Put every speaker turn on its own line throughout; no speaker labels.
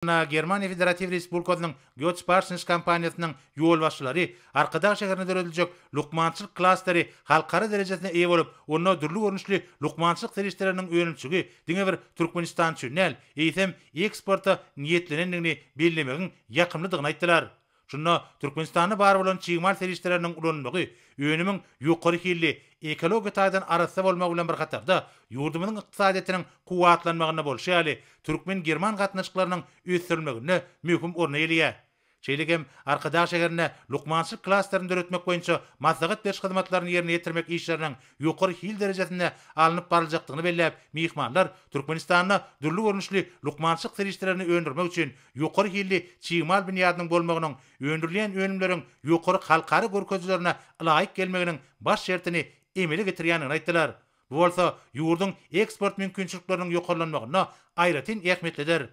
Germaniýa Federatiw Respublikasynyň Götz Partners kompaniýasynyň ýolbaşçylary Arkadag şäherinde dörediljek lukmançylyk klasteri halkara derejesine eýe bolup, onda dürli görnüşli lukmançylyk serişdeleriniň önümçigi diňe bir Türkmenistan üçin däl, eýsem, eksporta niýetlenendigini bellemegiň ýakymlydygyny aýtdylar. Şunda Türkmenistanda bar bolan çig mal serişdeleriniň ulanylmagy önümiň ýokary hilli, ekologiýa taýdan arassa bolmagy bilen bir hatarda, ýurdumyzyň ykdysadyýetiniň kuwwatlanmagynda bolşy ýaly, türkmen-german gatnaşyklarynyň ösdürilmeginde möhüm orun eýeleýär. Şeýle hem Arkadag şäherinde lukmançylyk klasterini döretmek boýunça maslahat beriş hyzmatlaryny ýerine ýetirmek işleriniň ýokary hil derejesinde alnyp baryljakdygyny belläp, myhmanlar Türkmenistanda dürli görnüşli lukmançylyk serişdelerini öndürmek üçin ýokary hilli çig mal binýadynyň bolmagynyň öndürilýän önümleriň ýokary halkara görkezijilerine ylaýyk gelmeginiň baş şertini emele getirýändigini aýtdylar. Bu bolsa ýurduň eksport mümkinçilikleriniň ýokarlanmagynda aýratyn ähmiýetlidir.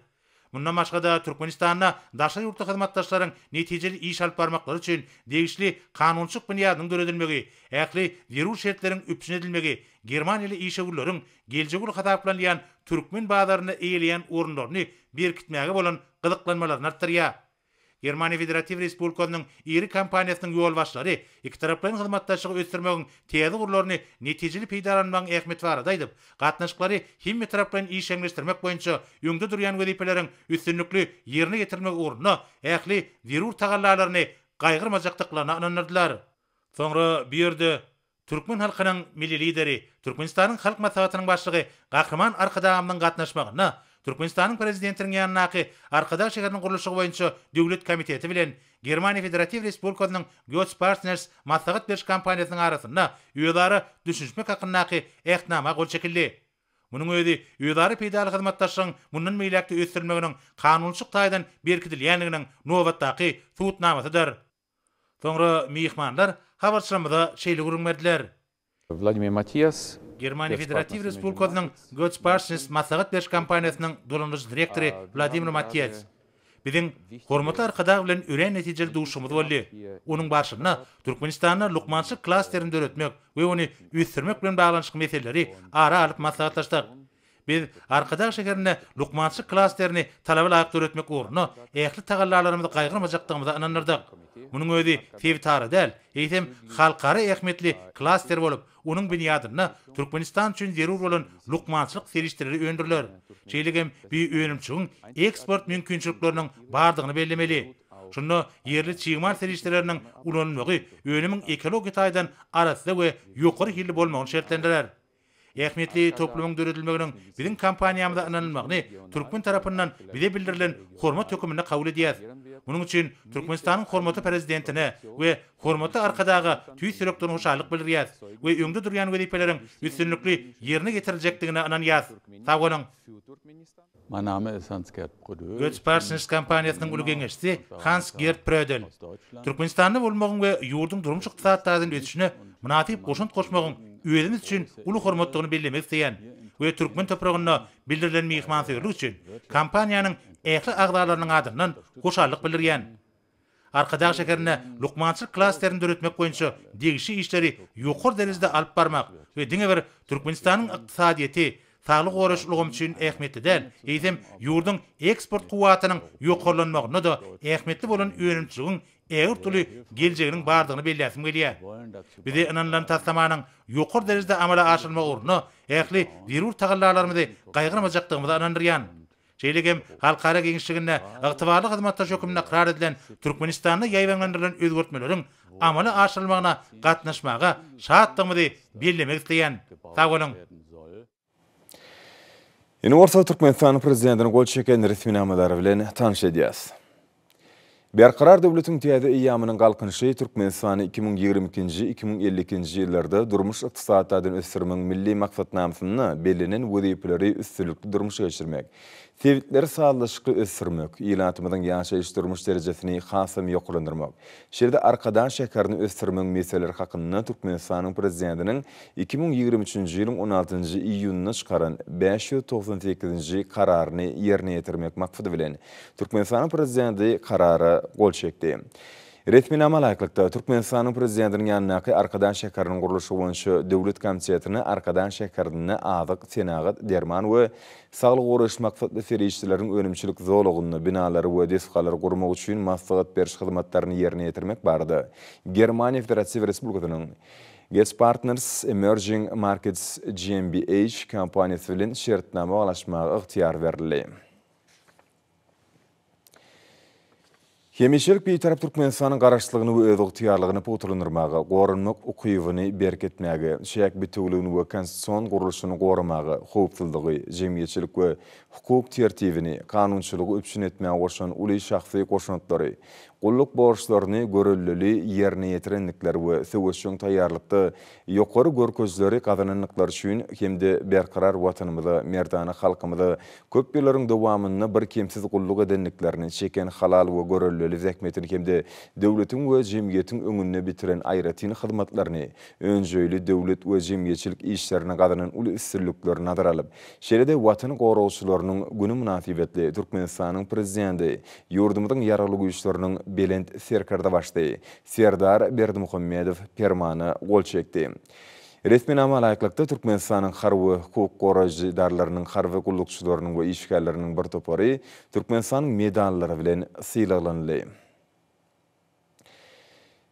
Mundan başga-da, Türkmenistanda daşary ýurtly hyzmatdaşlaryň netijeli iş alyp barmaklary üçin degişli kanunçylyk binýadynyň döredilmegi, ähli zerur şertleriň üpjün edilmegi germaniýaly işewürleriň geljegi uly hasaplanylýan türkmen bazarynda eýeleýän orunlaryny berkitmäge bolan gyzyklanmalaryny artdyrýar. Germaniýa Federatiw Respublikasynyň iri kompaniýasynyň ýolbaşçylary ikitaraplaýyn hyzmatdaşlygy ösdürmegiň täze ugurlaryny netijeli peýdalanmagyň ähmiýeti barada aýdyp, gatnaşyklary hemmetaraplaýyn işjeňleşdirmek boýunça öňde durýan wezipeleriň üstünlikli ýerine ýetirilmegi ugrunda ähli zerur tagallalaryny gaýgyrmajakdyklaryna ynandyrdylar. Soňra bu ýerde Türkmen halkynyň Milli Lideri, Türkmenistanyň Halk Maslahatynyň Başlygy Gahryman Arkadagymyzyň gatnaşmagynda Türkmenistanyň Prezidentiniň ýanyndaky Arkadag şäheriniň gurluşygy boýunça döwlet komiteti bilen Germaniýa Federatiw Respublikasynyň Götz Partners maslahat beriş kompaniýasynyň arasynda özara düşünişmek hakyndaky Ähtnama gol çekildi. Munuň özi özara peýdaly hyzmatdaşlygyň mundan beýläk-de ösdürilmeginiň kanunçylyk taýdan berkidilýändiginiň nobatdaky subutnamasydyr. Soňra myhmanlar habarçymyza şeýle gürrüň berdiler.
Wladimir Matias,
Germaniýa Federatiw Respublikasynyň Götz Partners maslahat beriş kompaniýasynyň dolandyryjy direktory Wladimir Matias, Biziň hormatly Arkadag bilen örän netijeli duşuşygymyz boldy. Onuň barşynda Türkmenistanda lukmançylyk klasterini döretmek we ony ösdürmek bilen baglanyşykly meseleleri ara alyp maslahatlaşdyk. Biz Arkadag şäherinde lukmançylyk klasterini talaba laýyk döretmek ugrunda ähli tagallalarymyzy gaýgyrmajakdygymyza ynandyrdyk. Munuň özi sebitara däl, eýsem, halkara ähmiýetli klaster bolup, onuň binýadynda Türkmenistan üçin zerur bolan lukmançylyk serişdeleri öndüriler. Şeýle hem bu önümçiligiň eksport mümkinçilikleriniň bardygyny bellemeli. Şunda ýerli çig mal serişdeleriniň ulanylmagy önümiň ekologiýa taýdan arassa we ýokary hilli bolmagyny şertlendirer. Ähmiýetli toplumyň döredilmeginiň biziň kompaniýamyza ynanylmagyny türkmen tarapyndan bize bildirilen hormat höküminde kabul edýäris. Munuň üçin Türkmenistanyň hormatly Prezidentine we hormatly Arkadaga tüýs ýürekden hoşallyk bildirýäris we öňde durýan wezipeleriň üstünlikli ýerine ýetiriljekdigine ynanýarys. Sag boluň!
Mein Name ist Hans-Gerd Brödel.
Götz Partners kompaniýasynyň uly geňeşçisi Hans Gerd Brödel, Türkmenistanda bolmagyň we ýurduň durmuş-ykdysady taýdan ösüşine mynasyp goşant goşmagyň özümiz üçin uly hormatdygyny bellemek isleýän we türkmen topragynda bildirilen myhmansöýerlik üçin kompaniýanyň ähli agzalarynyň adyndan hoşallyk bildirýän. Arkadag şäherinde lukmançylyk klasterini döretmek boýunça degişli işleri ýokary derejede alyp barmak we diňe bir Türkmenistanyň ykdysadyýeti, saglygy goraýyş ulgamy üçin ähmiýetli däl, eýsem, ýurduň eksport kuwwatynyň ýokarlanmagynda-da ähmiýetli bolan önümçiligiň ägirt uly geljeginiň bardygyny belläsim gelýär. Bize ynanylan taslamanyň ýokary derejede amala aşyrylmagy ugrunda ähli zerur tagallalarymyzy gaýgyrmajakdygymyza ynandyrýan. Şeýle hem halkara giňişliginde ygtybarly hyzmatdaş hökmünde ykrar edilen Türkmenistanda ýaýbaňlandyrylan özgertmeleriň amala aşyrylmagyna gatnaşmaga şatdygymyzy bellemek isleýän. Sag boluň!
Indi bolsa Türkmenistanyň Prezidentiniň gol çeken resminamalary bilen tanyş edýäs. Berkarar döwletiň täze eýýamynyň Galkynyşy Türkmenistany 2022-nji, 2052-nji ýyllarda durmuş-ykdysady taýdan ösdürmegiň Milli maksatnamasynda bellenen wezipeleri üstünlikli durmuşa geçirmek, sebitleri sazlaşykly ösdürmek, ilatymyzyň ýaşaýyş-durmuş derejesini hasam ýokarlandyrmak, şeýle-de Arkadag şäherini ösdürmegiň meseleleri hakynda Türkmenistanyň Prezidentiniň 2023-nji ýylyň on altynjy iýunynda çykaran 598-nji Kararyny ýerine ýetirmek maksady bilen, Türkmenistanyň Prezidenti Karara gol çekdi. Resminama laýyklykda, Türkmenistanyň Prezidentiniň ýanyndaky Arkadag şäheriniň gurluşygy boýunça döwlet komitetine Arkadag şäherinde azyk, senagat, derman we saglygy goraýyş maksatly serişdeleriň önümçilik zolagynda binalary we desgalary gurmak üçin maslahat beriş hyzmatlaryny ýerine ýetirmek barada Germaniýa Federatiw Respublikasynyň GoetzPartners Emerging Markets GmbH kompaniýasy bilen şertnama baglaşmaga ygtyýar berildi. Hemişelik Bitarap Türkmenistanyň Garaşsyzlygyny we özygtyýarlygyny pugtalandyrmaga, goranmak ukybyny berkitmäge, çäk bitewüligini we konstitusion gurluşyny goramaga, howpsuzlygy, jemgyýetçilik we hukuk tertibini, kanunçylygy üpjün etmäge goşan uly şahsy goşantlary, gulluk borçlaryny göreldeli ýerine ýetirendikleri we söweşjeň taýýarlykda ýokary görkezijileri gazanandyklary üçin hem-de berkarar Watanymyza, merdana halkymyza köp ýyllaryň dowamynda birkemsiz gulluk edendiklerini, çeken halal we göreldeli zähmetini hem-de döwletiň we jemgyýetiň öňünde bitiren aýratyn hyzmatlaryny, önjeýli döwlet we jemgyýetçilik işlerinde gazanan uly üstünliklerini nazara alyp, şeýle-de Watan goragçylarynyň güni mynasybetli Türkmenistanyň Prezidenti, ýurdumyzyň Ýaragly Güýçleriniň Belent Serkerdebaşysy Serdar Berdimuhamedow Permana gol çekdi. Resminama laýyklykda, Türkmenistanyň harby we hukuk goraýjy edaralarynyň harby gullukçylarynyň we işgärleriniň bir topary Türkmenistanyň medallary bilen sylaglanyldy.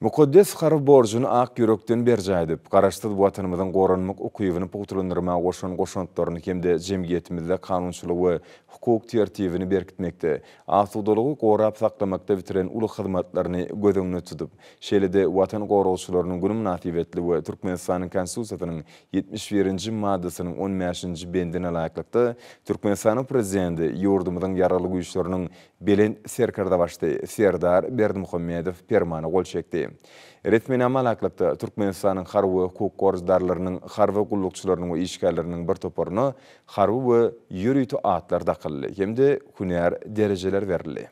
Mukaddes harby borjuny ak ýürekden berjaý edip, Garaşsyz Watanymyzyň goranmak ukybyny pugtalandyrmaga goşan goşantlaryny hem-de jemgyýetimizde kanunçylygy we hukuk tertibini berkitmekde, asudalygy gorap saklamakda bitiren uly hyzmatlaryny göz öňünde tutup, şeýle-de Watan goragçylarynyň güni mynasybetli we Türkmenistanyň Konstitusiýasynyň 71-nji maddasynyň on bäşinji bendine laýyklykda, Türkmenistanyň Prezidenti ýurdumyzyň Ýaragly Güýçleriniň Belent Serkerdebaşy Serdar Berdimuhamedow Permana gol çekdi. Resminama laýyklykda, Türkmenistanyň harby we hukuk goraýjydarlarynyň harby gullukçylarynyň we işgärleriniň bir toparyna harby we ýörite atlar dakyldy hem-de hünär derejeleri berildi.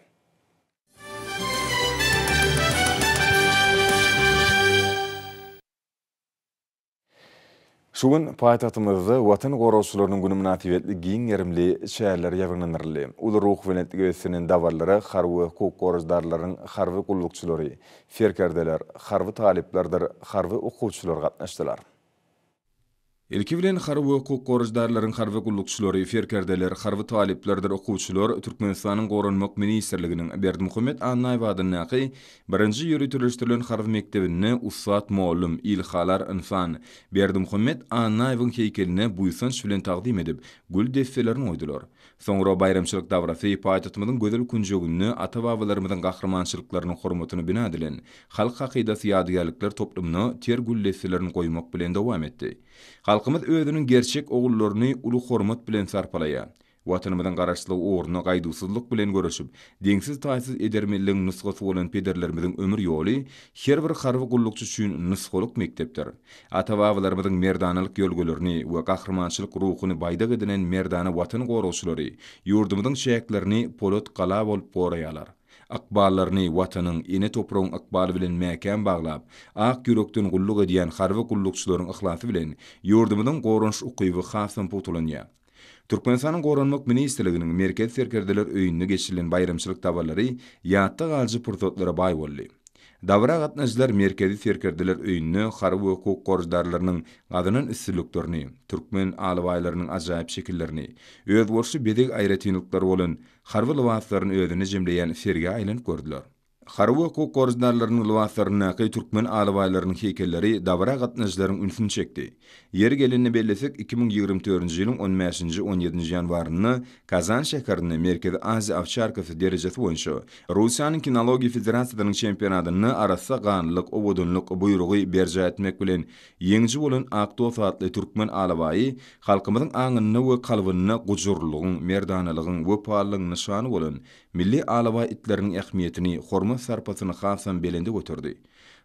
Şu gün paýtagtymyzda Watan goragçylarynyň güni mynasybetli giň gerimli çäreler ýaýbaňlandyryldy. Uly ruhubelentlige beslenen dabaralara harby we hukuk goraýjydarlaryň harby gullukçylary, serkerdeler, harby talyplardyr harby okuwçylar gatnaşdylar. Ilki bilen harby we hukuk goraýjydarlaryň harby gullukçylary, serkerdeler, harby talyplardyr okuwçylar Türkmenistanyň Goranmak ministrliginiň Berdimuhamet Annaýew adyndaky Birinji ýöriteleşdirilen harby mekdebinde ussat mugallym, ilhalar ynsan Berdimuhamet Annaýewiň heýkeline buýsanç bilen tagzym edip, gül desselerini goýdular. Soňra baýramçylyk dabarasy paýtagtymyzyň gözel künjeginde ata-babalarymyzyň gahrymançylyklarynyň hormatyna bina edilen Halk hakydasy ýadygärlikler toplumyna ter gül desselerini goýmak bilen dowam etdi. Halkymyz özüniň gerçek ogullaryny uly hormat bilen sarpalaýar. Watanymyzyň Garaşsyzlygy ugrunda gaýduwsyzlyk bilen göreşip, deňsiz-taýsyz edermenligiň nusgasy bolan pederlerimiziň ömür ýoly her bir harby gullukçy üçin nusgalyk mekdepdir. Ata-babalarymyzyň merdanalyk ýörelgelerini we gahrymançylyk ruhuny baýdak edinen merdana Watan goragçylary ýurdumyzyň çäklerini polat gala bolup goraýarlar. Ykballaryny Watanyň, ene topragyň ykbaly bilen mäkäm baglap, ak ýürekden gulluk edýän harby gullukçylaryň yhlasy bilen ýurdumyzyň goranyş ukyby hasam pugtalanýar. Türkmenistanyň Goranmak ministrliginiň Merkezi serkerdeler öýünde geçirilen baýramçylyk dabaralary ýatda galyjy pursatlara baý boldy. Dabara gatnaşyjylar Merkezi serkerdeler öýünde harby we hukuk goraýjydarlarynyň gazanan üstünliklerini, türkmen alabaýlarynyň ajaýyp şekillerini, özboluşly bezeg aýratynlyklary bolan harby lybaslaryny özünde jemleýän sergä aýlanyp gördüler. Harby we hukuk goraýjydarlarynyň lybaslaryndaky türkmen alabaýlarynyň heýkelleri dabara gatnaşyjylaryň ünsüni çekdi. Ýeri gelende bellesek, 2024-nji ýylyň on bäşinji, on ýedinji ýanwarynda Kazan şäherinde Merkezi Aziýa owçarkasy derejesi boýunça Russiýanyň Kinologiýa federasiýasynyň çempionatynda arassa ganlylyk, owadanlyk, buýrugy berjaý etmek bilen ýeňiji bolan Akdos atly türkmen alabaýy halkymyzyň aňynda we kalbynda gujurlylygyň, merdanalygyň, wepalylygyň nyşany bolan Milli alabaý itleriniň ähmiýetini, hormat-sarpasyny hasam belende göterdi.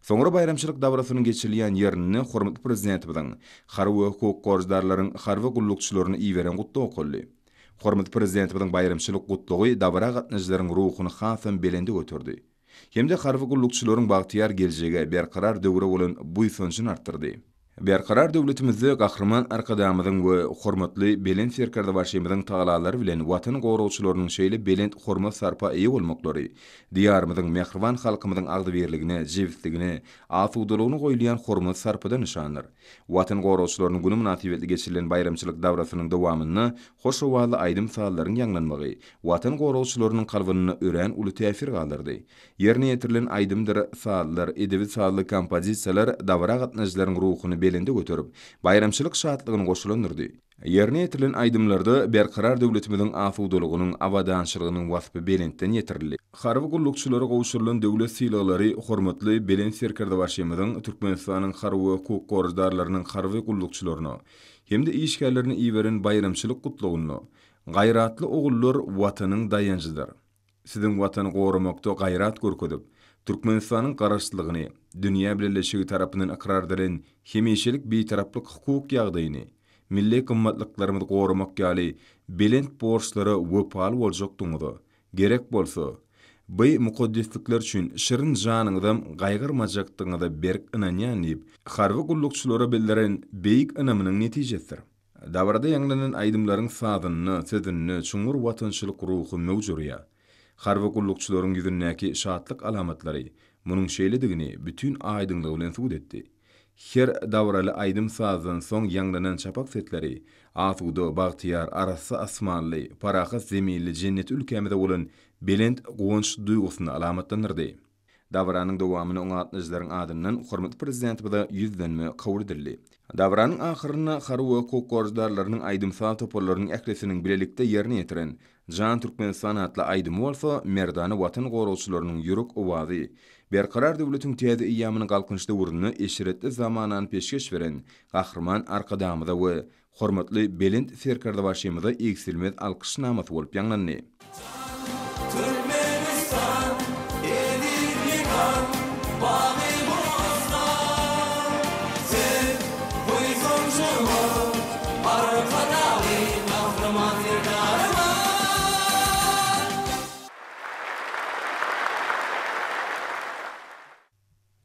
Soňra baýramçylyk dabarasynyň geçirilýän ýerinde hormatly Prezidentimiziň harby we hukuk goraýjydarlaryň harby gullukçylaryna iberen gutlagy okaldy. Hormatly Prezidentimiziň baýramçylyk gutlagy dabara gatnaşyjylaryň ruhuny hasam belende göterdi hem-de harby gullukçylaryň bagtyýar geljege, berkarar döwre bolan buýsanjyny artdyrdy. Berkarar döwletimizde Gahryman Arkadagymyzyň we hormatly Belent Serkerdebaşymyzyň tagallalary bilen Watan goragçylarynyň şeýle belent hormat-sarpa eýe bolmaklary Diýarymyzyň, mähriban halkymyzyň agzybirligine, jebisligine, asudalygyna goýulýan hormat-sarpadan nyşandyr. Watan goragçylarynyň güni mynasybetli geçirilen baýramçylyk dabarasynyň dowamynda hoş owazly aýdym-sazlaryň ýaňlanmagy Watan goragçylarynyň kalbynda örän uly täsir galdyrdy. Ýerine ýetirilen aýdymdyr sazlar, edebi-sazly kompozisiýalar dabara gatnaşyjylaryň ruhuny belende göterip, baýramçylyk şatlygyny goşalandyrdy. Ýerine ýetirilen aýdymlarda Berkarar döwletimiziň asudalygynyň, abadançylygynyň waspy belentden ýetirildi. Harby gullukçylara gowşurylan döwlet sylaglary hormatly Belent Serkerdebaşymyzyň Türkmenistanyň harby we hukuk goraýjydarlarynyň harby gullukçylaryna hem-de işgärlerine iberen baýramçylyk gutlagynda, Gaýratly ogullar Watanyň daýanjydyr. Siziň Watany goramakda gaýrat görkezip, Türkmenistanyň Garaşsyzlygyny, dünýä bileleşigi tarapyndan ykrar edilen hemişelik Bitaraplyk hukuk ýagdaýyny, milli gymmatlyklarymyzy goramak ýaly belent borçlara wepaly boljakdygyňyza, gerek bolsa, by mukaddeslikler üçin şirin janyňyzam gaýgyrmajakdygyňyza berk ynanýan diýip, harby gullukçylara bildiren beýik ynamynyň netijesidir. Dabarada ýaňlanan aýdymlaryň sazynda, sözünde çuňňur watançylyk ruhy möwç urýar. Harby gullukçylaryň ýüzündäki şatlyk alamatlary munuň şeýledigini bütin aýdyňlygy bilen subut etdi. Her dabaraly aýdym-sazdan soň ýaňlanan çapak sesleri asuda, bagtyýar, arassa asmanly, parahat zeminli jenneti ülkämize bolan belent guwanç duýgusyny alamatlandyrdy. Dabaranyň dowamynda oňa gatnaşyjylaryň adyndan hormatly Prezidentimize ýüzlenme kabul edildi. Dabaranyň ahyrynda harby we hukuk goraýjydarlarynyň aýdym-saz toparlarynyň ählisiniň bilelikde ýerine ýetiren Jan Türkmenistan atly aýdymy bolsa merdana Watan goragçylarynyň ýürek owazy, Berkarar döwletiň täze eýýamynyň Galkynyş döwründe eşretli zamanany peşgeş beren Gahryman Arkadagymyza we Hormatly Belent Serkerdebaşymyza egsilmez alkyş namasy bolup ýaňlandy.
Türkmenistan, eziz mekan, bagy bossan. Sen buýsanjymyz, Arkadagly Gahryman Serdarymyz!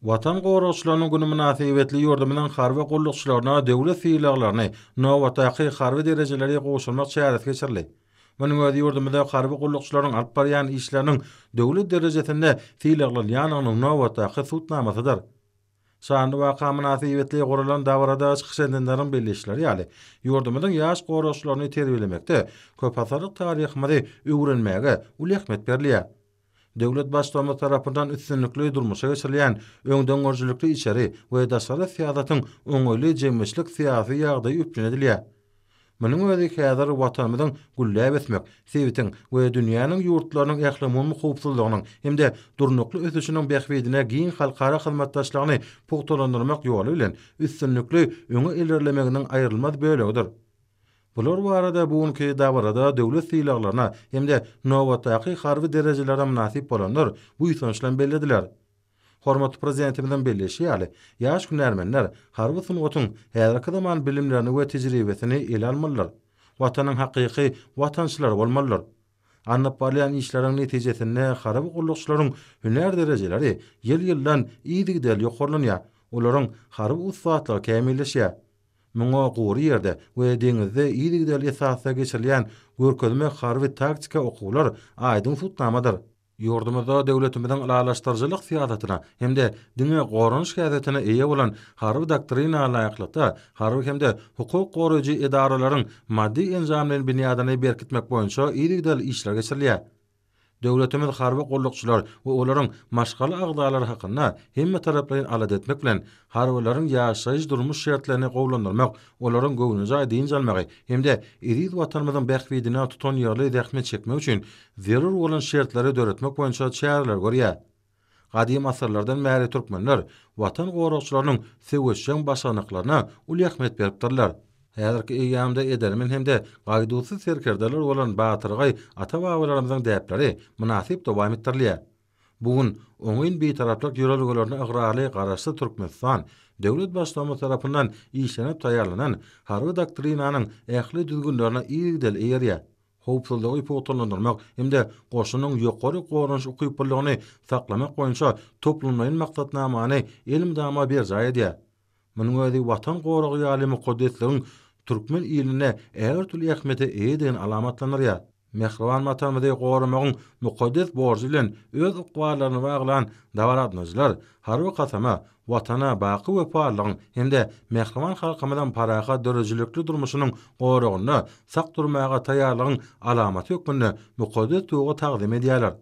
Watan goragçylarynyň güni mynasybetli ýurdumyzyň harby gullukçylaryna döwlet sylaglaryny, nobatdaky harby derejeleri gowşurmak çäresi geçirildi. Munuň özi ýurdumyzda harby gullukçylaryň alyp barýan işleriniň döwlet derejesinde sylaglanýandygynyň nobatdaky subutnamasydyr. Şanly waka mynasybetli guralan dabarada çykyş edenleriň belleýişleri ýaly, ýurdumyzyň ýaş goragçylaryny terbiýelemekde köpasyrlyk taryhymyzy öwrenmäge uly ähmiýet berilýär. Döwlet Baştutanymyz tarapyndan üstünlikli durmuşa geçirilýän öňdengörüjilikli içeri we daşary syýasatyň oňaýly jemgyýetçilik-syýasy ýagdaýy üpjün edilýär. Munuň özi häzir Watanymyzyň gülläp ösmek, sebitiň we dünýäniň ýurtlarynyň ählumumy howpsuzlygynyň hem-de durnukly ösüşiniň bähbidine giň halkara hyzmatdaşlygyny pugtalandyrmak ýoly bilen üstünlikli öňe ilerlemeginiň aýrylmaz bölegidir. Bular barada bu günki dabarada döwlet sylaglaryna hem-de nobatdaky harby derejelere mynasyp bolanlar buýsanç bilen bellediler. Hormatly Prezidentimiziň belleýşi ýaly, ýaş hünärmenler harby sungatyň häzirki zaman bilimlerini we tejribesini ele almalydyr, Watanyň hakyky watançylary bolmalydyr. Alnyp barylýan işleriň netijesinde harby gullukçylaryň hünär derejeleri ýyl-ýyldan yzygiderli ýokarlanýar, olaryň harby ussatlygy kämilleşýär. Muňa gury ýerde we deňizde yzygiderli esasda geçirilýän görkezme harby-taktika okuwlar aýdyň subutnamadyr. Ýurdumyzda döwletimiziň ylalaşdyryjylyk syýasatyna hem-de diňe goranyş häsiýetine eýe bolan Harby doktrina laýyklykda, harby hem-de hukuk goraýjy edaralaryň maddy-enjamlaýyn binýadyny berkitmek boýunça yzygiderli işler geçirilýär. Döwletimiz harby gullukçylar we olaryň maşgala agzalary hakynda hemmetaraplaýyn alada etmek bilen, harbylaryň ýaşaýyş-durmuş şertlerini gowulandyrmak, olaryň göwnejaý dynç almagy hem-de eziz Watanymyzyň bähbidine tutanýerli zähmet çekmegi üçin zerur bolan şertleri döretmek boýunça çäreleri görýär. Gadym asyrlardan bäri türkmenler Watan goragçylarynyň söweşjeň başarnyklaryna uly ähmiýet beripdirler. Häzirki eýýamda edermen hem-de gaýduwsyz serkerdeler bolan batyrgaý ata-babalarymyzyň däpleri mynasyp dowam etdirilýär. Bu gün oňyn Bitaraplyk ýörelgelerine ygrarly Garaşsyz Türkmenistan döwlet Baştutanymyz tarapyndan işlenip taýýarlanan Harby doktrinanyň ähli düzgünlerine yzygiderli eýerýär. howpsuzlygy pugtalandyrmak hem-de goşunyň ýokary goranyş ukyplylygyny saklamak boýunça toplumlaýyn maksatnamany elmydama berjaý edýär. Munuň özi Watan goragy ýaly mukaddesligiň türkmen ilinde ägirt uly ähmiýete eýedigini alamatlandyrýar. Mähriban Watanymyzy goramagyň mukaddes borjy bilen öz ykballaryny baglan dabaragatnaşyjylar harby kasama, Watana baky wepalylygyň hem-de mähriban halkymyzyň parahat, döredijilikli durmuşynyň goragynda sak durmaga taýýarlygyň alamaty hökmünde mukaddes Tuga tagzym edýärler.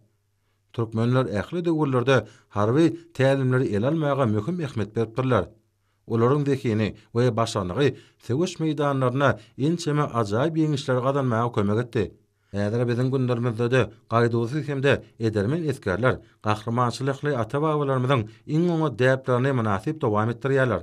Türkmenler ähli döwürlerde harby tälimleri ele almaga möhüm ähmiýet beripdirler. Olaryň zehini we başarnygy söweş meýdanlarynda ençeme ajaýyp ýeňişleri gazanmaga kömek etdi. Häzir biziň günlerimizde-de gaýduwsyz hem-de edermen esgerler gahrymançylykly ata-babalarymyzyň iň oňat däplerini mynasyp dowam etdirýärler.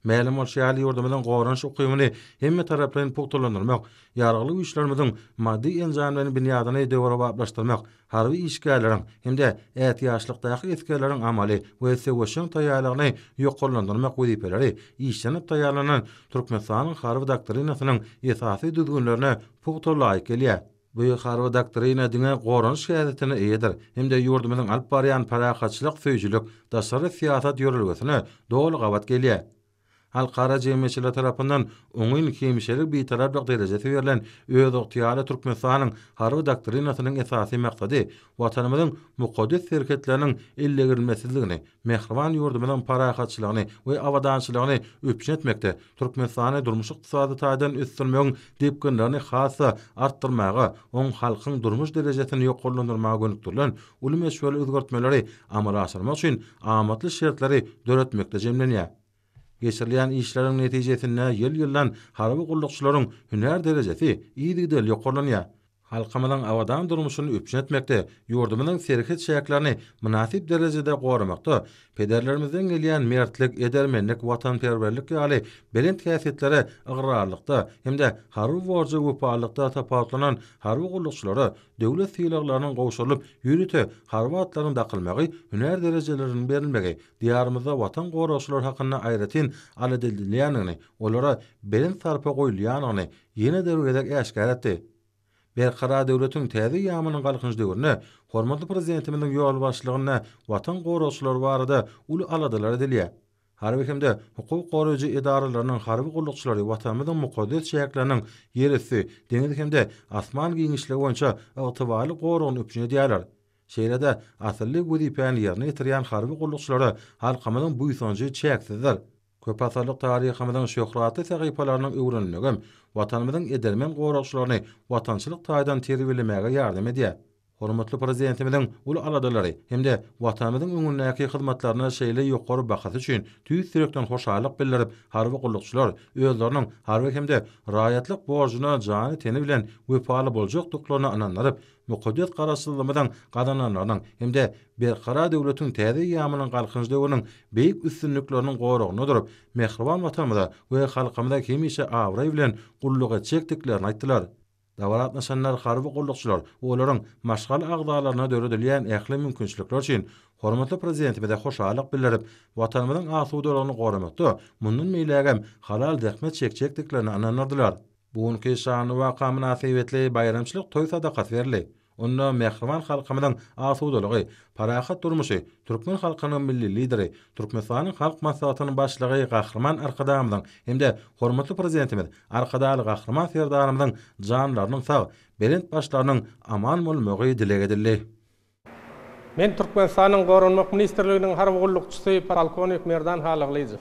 Mälim bolşy ýaly, ýurdumyzyň goranyş ukybyny hemmetaraplaýyn pugtalandyrmak, Ýaragly Güýçlerimiziň maddy-enjamlaýyn binýadyny döwrebaplaşdyrmak, harby işgärleriň hem-de ätiýaçlykdaky esgerleriň amaly we söweşjeň taýýarlygyny ýokarlandyrmak wezipeleri işlenip taýýarlanan Türkmenistanyň Harby doktrinasynyň esasy düzgünlerine pugta laýyk gelýär. Bu Harby doktrina diňe goranyş häsiýetine eýedir hem-de ýurdumyzyň alyp barýan parahatçylyk söýüjilik daşary syýasat ýörelgesine doly gabat gelýär. Halkara jemgyýetçiligi tarapyndan oňyn hemişelik Bitaraplyk derejesi berlen özygtyýarly Türkmenistanyň Harby doktrinasynyň esasy maksady Watanymyzyň mukaddes serhetleriniň eldegrilmesizligini, mähriban ýurdumyzyň parahatçylygyny we abadançylygyny üpjün etmekde Türkmenistany durmuş-ykdysady taýdan ösdürmegiň depginlerini has-da artdyrmaga, oň halkyň durmuş derejesini ýokarlandyrmaga gönükdirilen uly möçberli özgertmeleri amala aşyrmak üçin amatly şertleri döretmekde jemlenýär. Geçirilýän işleriň netijesinde ýyl-ýyldan harby gullukçylaryň hünär derejesi yzygiderli ýokarlanýar. Halkymyzyň abadan durmuşyny üpjün etmekde, ýurdumyzyň serhet çäklerini mynasyp derejede goramakda pederlerimizden gelýän mertlik, edermenlik, watanperwerlik ýaly belent häsiýetlere ygrarlykda hem-de harby borja wepalylykda tapawutlanan harby gullukçylara döwlet sylaglarynyň gowşurylyp, ýörite harby atlaryň dakylmagy, hünär derejeleriniň berilmegi Diýarymyzda Watan goragçylary hakynda aýratyn alada edilýändigini, olara belent sarpa goýulýandygyny ýene-de bir gezek äşgär etdi. Berkarar döwletiň täze eýýamynyň Galkynyş döwründe hormatly Prezidentimiziň ýolbaşçylygynda Watan goragçylary barada uly aladalar edilýär. Harby hem-de hukuk goraýjy edaralarynyň harby gullukçylary Watanymyzyň mukaddes çäkleriniň ýerüsti, deňiz hem-de asman giňişligi boýunça ygtybarly goragyny üpjün edýärler. Şeýle-de, asylly wezipäni ýerine ýetirýän harby gullukçylara halkymyzyň buýsanjy çäksizdir. Köpasyrlyk taryhymyzyň şöhratly sahypalarynyň öwrenilmegem Watanymyzyň edermen goragçylaryny watançylyk taýdan terbiýelemäge ýardam edýär. Hormatly Prezidentimiziň uly aladalary hem-de Watanymyzyň öňündäki hyzmatlaryna şeýle ýokary bahasy üçin tüýs ýürekden hoşallyk bildirip, harby gullukçylar özleriniň harby hem-de raýatlyk borjuna jany-teni bilen wepaly boljakdyklaryna ynandyryp, mukaddes Garaşsyzlygymyzyň gazananlarynyň hem-de Berkarar döwletiň täze eýýamynyň Galkynyş döwrüniň beýik üstünlikleriniň goragynda durup, mähriban Watanymyza we halkymyza hemişe abraý bilen gulluk etjekdiklerini aýtdylar. Dabara gatnaşanlar harby gullukçylar we olaryň maşgala agzalaryna döredilýän ähli mümkinçilikler üçin hormatly Prezidentimize hoşallyk bildirip, Watanymyzyň asudalygyny goramakda mundan beýlägem halal zähmet çekjekdiklerine ynandyrdylar. Bu günki şanly waka mynasybetli baýramçylyk toý sadakasy berildi. Onda mähriban halkymyzyň asudalygy, parahat durmuşy, türkmen halkynyň Milli Lideri, Türkmenistanyň Halk Maslahatynyň Başlygy Gahryman Arkadagymyzyň hem-de hormatly Prezidentimiz Arkadagly Gahryman Serdarymyzyň janlarynyň sag, belent başlarynyň aman bolmagy dileg edildi.
Men Türkmenistanyň Goranmak ministrliginiň harby gullukçysy polkownik Merdan Halygylyjow.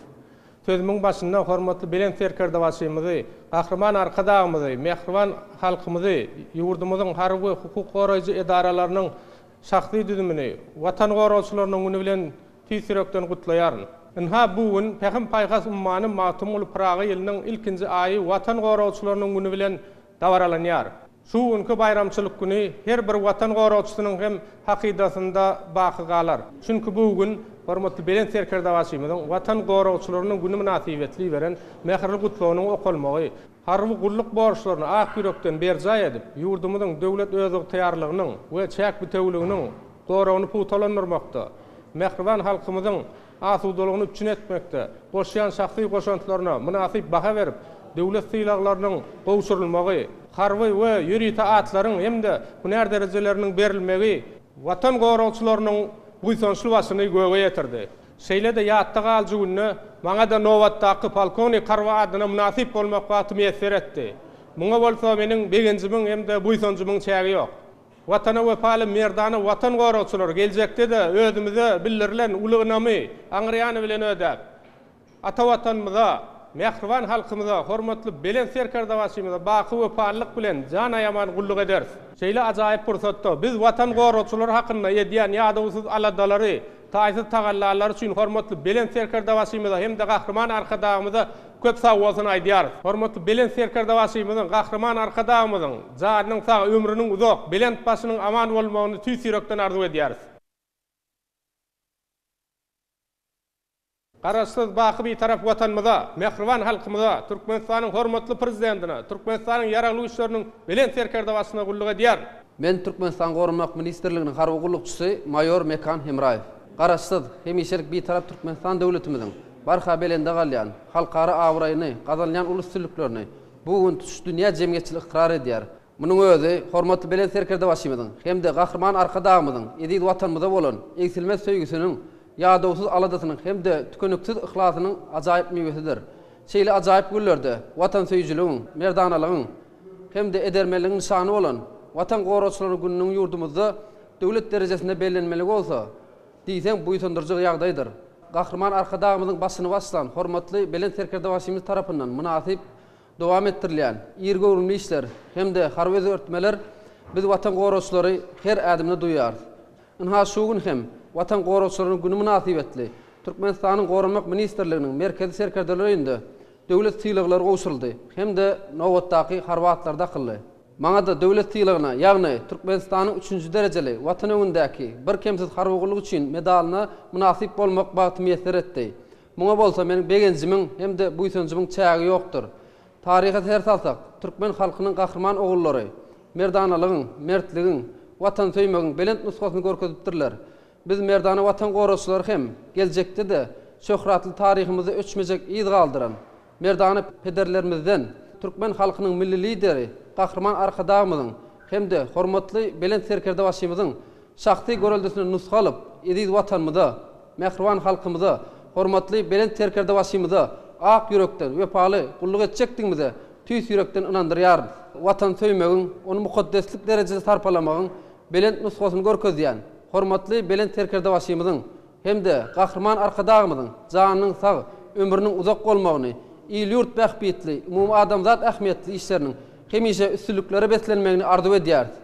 Sözümiň başynda hormatly Belent Serkerdebaşymyzy, Gahryman Arkadagymyzy, mähriban halkymyzy, ýurdumyzyň harby we hukuk goraýjy edaralarynyň şahsy düzümini Watan goragçylarynyň güni bilen tüýs ýürekden gutlaýaryn. Ynha, bu gün Pähim-paýhas ummany Magtymguly Pyragy ýylynyň ilkinji aýy Watan goragçylarynyň güni bilen dabaralanýar. Şu günki baýramçylyk güni her bir Watan goragçysynyň hem hakydasynda baky galar. Çünki bu gün hormatly Belent Serkerdebaşymyzyň Watan goragçylarynyň güni mynasybetli iberen mähirli Gutlagynyň okalmagy, harby gulluk borçlaryny ak ýürekden berjaý edip, ýurdumyzyň döwlet özygtyýarlygynyň we çäk bitewüliginiň goragyny pugtalandyrmakda, mähriban halkymyzyň asudalygyny üpjün etmekde goşýan şahsy goşantlaryna mynasyp baha berip, döwlet sylaglarynyň gowşurylmagy, harby we ýörite atlaryň hem-de hünär derejeleriniň berilmegi Watan goragçylarynyň buýsançly başyny göge ýetirdi. Şeýle-de ýatda galyjy günde. maňa-da nobatdaky polkownik harby adyna mynasyp bolmak bagty miýesser etdi. Muňa bolsa meniň begenjimiň hem-de buýsanjymyň çägi ýok. Watana wepaly merdana Watan goragçylary geljekde-de özümize bildirilen uly ynamy aňryýany bilen ödäp, Ata Watanymyza, mähriban halkymyza, hormatly Belent Serkerdebaşymyza baky wepalylyk bilen jan aýaman gulluk ederis. Şeýle ajaýyp pursatda biz Watan goragçylary hakynda edýän ýadawsyz aladalary, taýsyz tagallalary üçin hormatly Belent Serkerdebaşymyza hem-de Gahryman Arkadagymyza köp sagbolsun aýdýarys. Hormatly Belent Serkerdebaşymyzyň, Gahryman Arkadagymyzyň janynyň sag, ömrüniň uzak, belent başynyň aman bolmagyny tüýs ýürekden arzuw edýäris. Garaşsyz, baky Bitarap Watanymyza, mähriban halkymyza, Türkmenistanyň hormatly Prezidentine, Türkmenistanyň Ýaragly Güýçleriniň Belent Serkerdebaşysyna gulluk edýärin.
Men Türkmenistanyň Goranmak ministrliginiň harby gullukçysy maýor Mekan Hemraýew. Garaşsyz, hemişelik Bitarap Türkmenistan döwletimiziň barha belende galýan halkara abraýyny, gazanylýan uly üstünliklerini bu gün tutuş dünýä jemgyýetçiligi ykrar edýär. Munuň özi hormatly Belent Serkerdebaşymyzyň hem-de Gahryman Arkadagymyzyň eziz Watanymyza bolan egsilmez söýgüsiniň, ýadawsyz aladasynyň hem-de tükeniksiz yhlasynyň ajaýyp miwesidir. Şeýle ajaýyp günlerde watansöýüjiligiň, merdanalygyň hem-de edermenligiň nyşany bolan Watan goragçylary gününiň ýurdumyzda döwlet derejesinde bellenmeligi bolsa, diýseň buýsandyryjy ýagdaýdyr. Gahryman Arkadagymyzyň başyny başlan hormatly Belent Serkerdebaşymyz tarapyndan mynasyp Dowam etdirilýän iri göwrümli işler hem-de harby özgertmeler biz Watan goragçylary her ädimde duýýarys. Ynha şu gün hem Watan goragçylarynyň güni mynasybetli Türkmenistanyň Goranmak ministrliginiň Merkezi serkerdeler öýünde döwlet sylaglary gowşuryldy hem-de nobatdaky harby atlar dakyldy. Maňa-da döwlet sylagyna, ýagny Türkmenistanyň üçünji derejeli Watan öňündäki birkemsiz harby gulluk üçin medalyna mynasyp bolmak bagty miýesser etdi. Muňa bolsa meniň begenjimiň hem-de buýsanjymyň çägi ýokdur. Taryha ser salsak, türkmen halkynyň gahryman ogullary merdanalygyň, mertligiň, watansöýmegiň belent nusgasyny görkezipdirler. Biz merdana Watan goragçylary hem geljekde-de şöhratly taryhymyzda öçmejek yz galdyran merdana pederlerimizden, türkmen halkynyň Milli Lideri Gahryman Arkadagymyzyň hem-de hormatly Belent Serkerdebaşymyzyň şahsy göreldesinden nusga alyp, eziz Watanymyza, mähriban halkymyza, hormatly Belent Serkerdebaşymyza ak ýürekden wepaly gulluk etjekdigimize tüýs ýürekden ynandyrýaryn. Watany söýmegiň, ony mukaddeslik derejede sarpalamagyň belent nusgasyny görkezýän hormatly Belent Serkerdebaşymyzyň hem-de Gahryman Arkadagymyzyň janynyň sag, ömrüniň uzak bolmagyny, il-ýurt bähbitli, umumadamzat ähmiýetli işleriniň hemişe üstünliklere beslenmegini arzuw edýäris.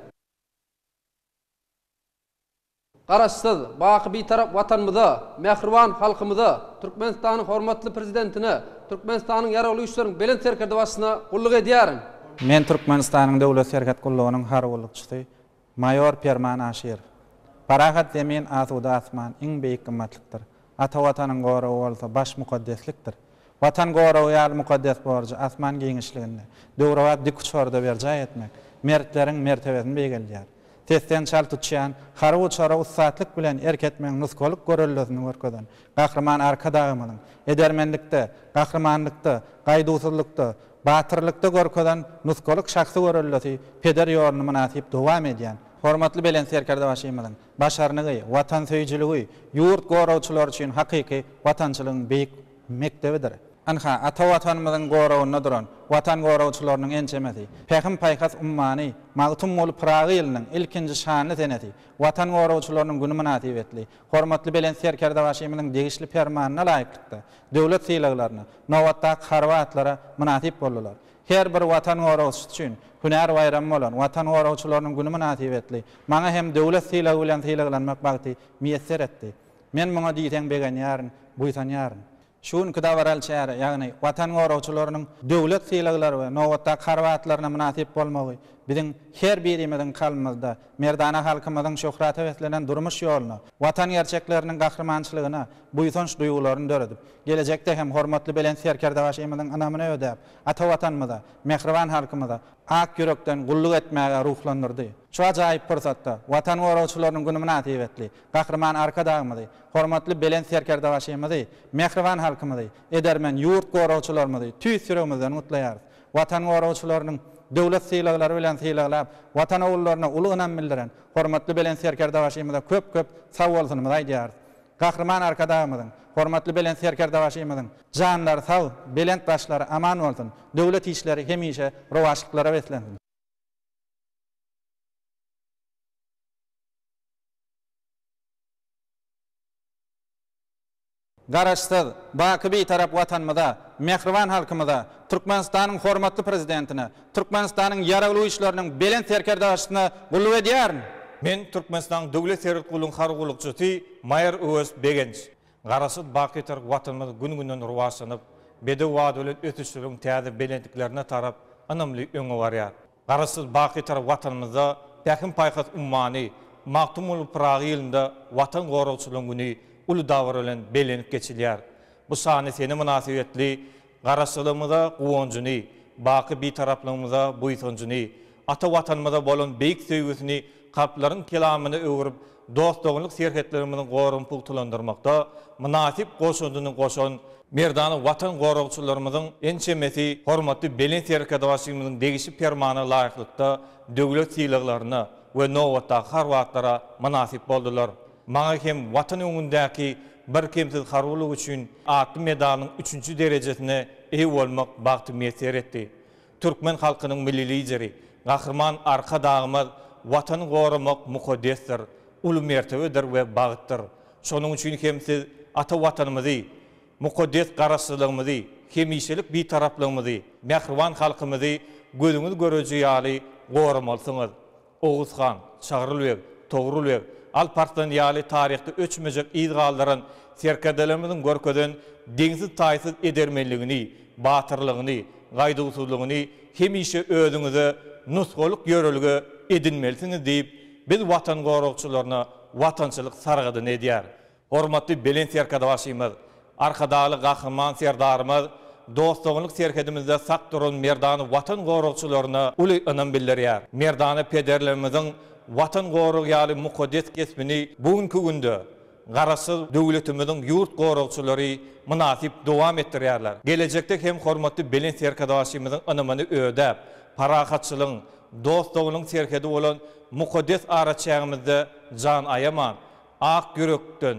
Garaşsyz, baky Bitarap Watanymyza, mähriban halkymyza, Türkmenistanyň hormatly Prezidentine, Türkmenistanyň Ýaragly Güýçleriniň Belent Serkerdebaşysyna gulluk edýärin.
Men Türkmenistanyň Döwlet serhet gullugynyň harby gullukçysy, maýor Perman Aşyrow. Parahat zemin, asuda asman iň beýik gymmatlykdyr. Ata Watanyň goragy bolsa baş mukaddeslikdir. Watan goragy ýaly mukaddes borjy asman giňişliginde, döwrebap dikuçarda berjaý etmek mertleriň mertebesini beýgeldýär. Sesden çalt uçýan harby uçara ussatlyk bilen erk etmegiň nusgalyk göreldesini görkezen Gahryman Arkadagymyzyň edermenlikde, gahrymanlykda, gaýduwsyzlykda, batyrlykda görkezen nusgalyk şahsy göreldesi peder ýoluny mynasyp dowam edýän hormatly Belent Serkerdebaşymyzyň başarnygy, watansöýüjiligi ýurt goragçylary üçin hakyky watançylygyň beýik mekdebidir. Ynha, ata Watanymyzyň goragynda duran Watan goragçylarynyň ençemesi, Pähim-paýhas ummany Magtymguly Pyragy ýylynyň ilkinji şanly senesi, Watan goragçylarynyň güni mynasybetli, hormatly Belent Serkerdebaşymyzyň degişli Permanyna laýyklykda, döwlet sylaglaryna, nobatdaky harby atlara mynasyp boldular. Her bir Watan goragçysy üçin hünär baýramy bolan Watan goragçylarynyň güni mynasybetli, maňa hem döwlet sylagy bilen sylaglanmak bagty miýesser etdi. Men muňa diýseň begenýärin, buýsanýaryn. Şu günki dabaraly çäre, ýagny Watan goragçylarynyň döwlet sylaglary we nobatdaky harby atlaryna mynasyp bolmagy biziň her birimiziň kalbymyzda merdana halkymyzyň şöhrata beslenen durmuş ýoluna, Watan gerçekleriniň gahrymançylygyna buýsanç duýgularyny döredip, gelejekde hem hormatly Belent Serkerdebaşymyzyň ynamyny ödäp, ata Watanymyza, mähriban halkymyza ak ýürekden gulluk etmäge ruhlandyrdy. Şu ajaýyp pursatda Watan goragçylarynyň güni mynasybetli Gahryman Arkadagymyzy, hormatly Belent Serkerdebaşymyzy, mähriban halkymyzy, edermen ýurt goragçylarymyzy tüýs ýüregimizden gutlaýarys. Watan goragçylarynyň döwlet sylaglary bilen sylaglap, Watan ogullaryna uly ynam bildiren hormatly Belent Serkerdebaşymyza köp-köp sagbolsunymyzy aýdýarys. Gahryman Arkadagymyzyň, Hormatly Belent Serkerdebaşymyzyň janlary sag, belent başlary aman bolsun, döwlet işleri hemişe rowaçlyklara beslensin! Garaşsyz, baky Bitarap Watanymyza, mähriban halkymyza, Türkmenistanyň hormatly Prezidentine, Türkmenistanyň Ýaragly Güýçleriniň Belent Serkerdebaşysyna gulluk edýärin!
Men Türkmenistanyň Döwlet serhet gullugyň harby gullukçysy maýor Öwez Begenç. Garaşsyz, baky Bitarap Watanymyz gün-günden rowaçlanyp, bedew bady bilen ösüşleriň täze belentliklerine tarap ynamly öňe barýar. Garaşsyz, baky Bitarap Watanymyzda Pähim-paýhas ummany Magtymguly Pyragy ýylynda Watan goragçylaryň güni uly dabara bilen bellenip geçilýär. Bu şanly sene mynasybetli Garaşsyzlygymyza guwanjyny, baky Bitaraplygymyza buýsanjyny, ata Watanymyza bolan beýik söýgüsini kalplaryň kelamyna öwrüp, dost-doganlyk serhetlerimiziň goragyny pugtalandyrmakda mynasyp goşandyny goşan merdana Watan goragçylarymyzyň ençemesi hormatly Belent Serkerdebaşymyzyň degişli Permanyna laýyklykda döwlet sylaglaryna we nobatdaky harby atlara mynasyp boldular. Maňa hem Watan öňündäki birkemsiz harbylyk üçin atly medalynyň üçünji derejesine eýe bolmak bagty miýesser etdi. Türkmen halkynyň Milli Lideri, Gahryman Arkadagymyz Watany goramak mukaddesdir, uly mertebedir we bagtdyr. Şonuň üçin hem siz ata Watanymyzy, mukaddes Garaşsyzlygymyzy, hemişelik Bitaraplygymyzy, mähriban halkymyzy gözüňiz göreji ýaly goramalysyňyz. Oguz han, Çagryl beg, Togrul beg, Alp Arslan ýaly taryhda öçmejek yz galdyran serkerdelerimiziň görkezen deňsiz-taýsyz edermenligini, batyrlygyny, gaýduwsyzlygyny hemişe özüňize nusgalyk ýörelge edinmelisiňiz diýip, biz Watan goragçylaryna watançylyk sargydyny edýär. Hormatly Belent Serkerdebaşymyz, Arkadagly Gahryman Serdarymyz dost-doganlyk serhedimizde sak duran merdana Watan goragçylaryna uly ynam bildirýär. Merdana pederlerimiziň Watan goragy ýaly mukaddes kesbini bu günki günde Garaşsyz döwletimiziň ýurt goragçylary mynasyp dowam etdirýärler. Gelejekde hem hormatly Belent Serkerdebaşymyzyň ynamyny ödäp, parahatçylygyň, dost-doganlygyň serhedi bolan mukaddes araçägimizde jan aýaman, ak ýürekden,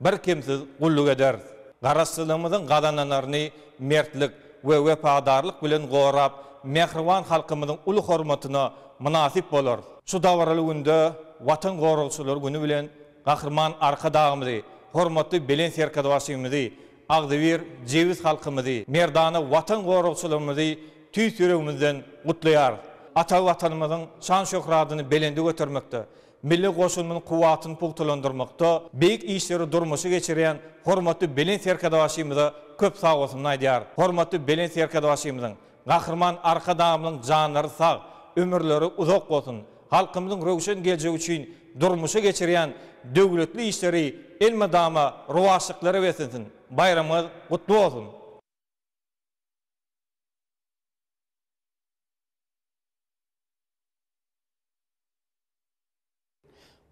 birkemsiz gulluk ederis. Garaşsyzlygymyzyň gazananlaryny mertlik we wepadarlyk bilen gorap, mähriban halkymyzyň uly hormatyna mynasyp bolarys. Şu dabaraly günde Watan goragçylary güni bilen Gahryman Arkadagymyzy, hormatly Belent Serkerdebaşymyzy, agzybir, jebis halkymyzy, merdana Watan goragçylarymyzy tüýs ýüregimizden gutlaýarys. Ata Watanymyzyň şan-şöhratyny belende götermekde, Milli goşunynyň kuwwatyny pugtalandyrmakda beýik işleri durmuşa geçirýän hormatly Belent Serkerdebaşymyza köp sagbolsunyny aýdýar. Hormatly Belent Serkerdebaşymyzyň, Gahryman Arkadagymyzyň janlary sag, ömürleri uzak bolsun! Halkymyzyň röwşen geljegi üçin durmuşa geçirýän döwletli işleri elmydama rowaçlyklara beslensin! Baýramyňyz gutly bolsun!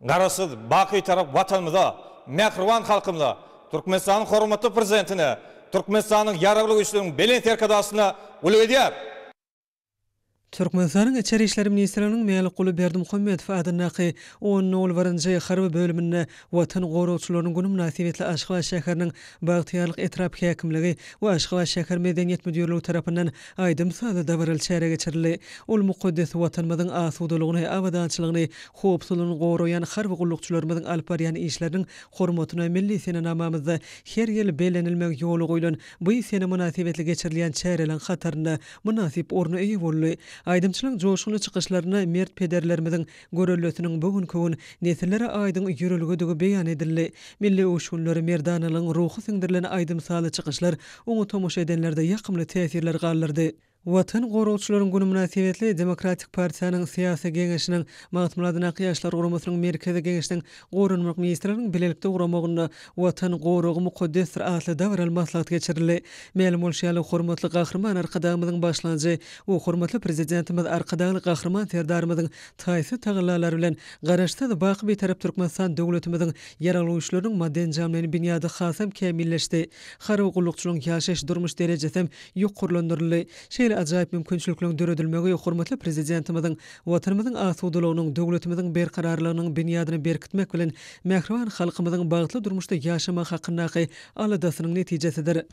Garaşsyz, baky Bitarap Watanymyza, mähriban halkymyza, Türkmenistanyň hormatly Prezidentine, Türkmenistanyň Ýaragly Güýçleriniň Belent Serkerdebaşysyna gulluk edýär.
Türkmenistanyň Içeri işler ministrliginiň Mälikguly Berdimuhamedow adyndaky on nol birinji harby bölüminde Watan goragçylarynyň güni mynasybetli Aşgabat şäheriniň Bagtyýarlyk etrap häkimligi we Aşgabat şäher Medeniýet müdirligi tarapyndan aýdym-sazly dabaraly çäre geçirildi. Ol mukaddes Watanymyzyň asudalygyny, abadançylygyny, howpsuzlygyny goraýan harby gullukçylarymyzyň alyp barýan işleriniň hormatyna milli senenamamyzda her ýyl bellenilmegi ýola goýlan bu sene mynasybetli geçirilýän çäreleriň hatarynda mynasyp orna eýe boldy. Aýdymçylaryň joşgunly çykyşlarynda mert pederlerimiziň göreldesiniň bu günki gün nesillere aýdyň ýörelgedigi beýan edildi. Milli öwüşginler, merdanalygyň ruhy siňdirilen aýdym-sazly çykyşlar oňa tomaşa edenlerde ýakymly täsirler galdyrdy. Watan goragçylaryň güni mynasybetli Demokratik partiýanyň Syýasy geňeşiniň, Magtymguly adyndaky Ýaşlar guramasynyň Merkezi geňeşiniň, Goranmak ministrliginiň bilelikde guramagynda Watan goragy mukaddesdir atly dabaraly maslahat geçirildi. Mälim bolşy ýaly, hormatly Gahryman Arkadagymyzyň başlangyjy we hormatly Prezidentimiz Arkadagly Gahryman Serdarymyzyň taýsyz tagallalary bilen Garaşsyz, baky Bitarap Türkmenistan döwletimiziň Ýaragly Güýçleriniň maddy-enjamlaýyn binýady hasam kämilleşdi. Harby gullukçylaryň ýaşaýyş-durmuş derejesem ýokarlandyryldy. Şeýle. ajaýyp mümkinçilikleriň döredilmegi hormatly Prezidentimiziň Watanymyzyň asudalygynyň, döwletimiziň berkararlygynyň binýadyny berkitmek bilen, mähriban halkymyzyň bagtly durmuşda ýaşamagy hakyndaky aladasynyň netijesidir.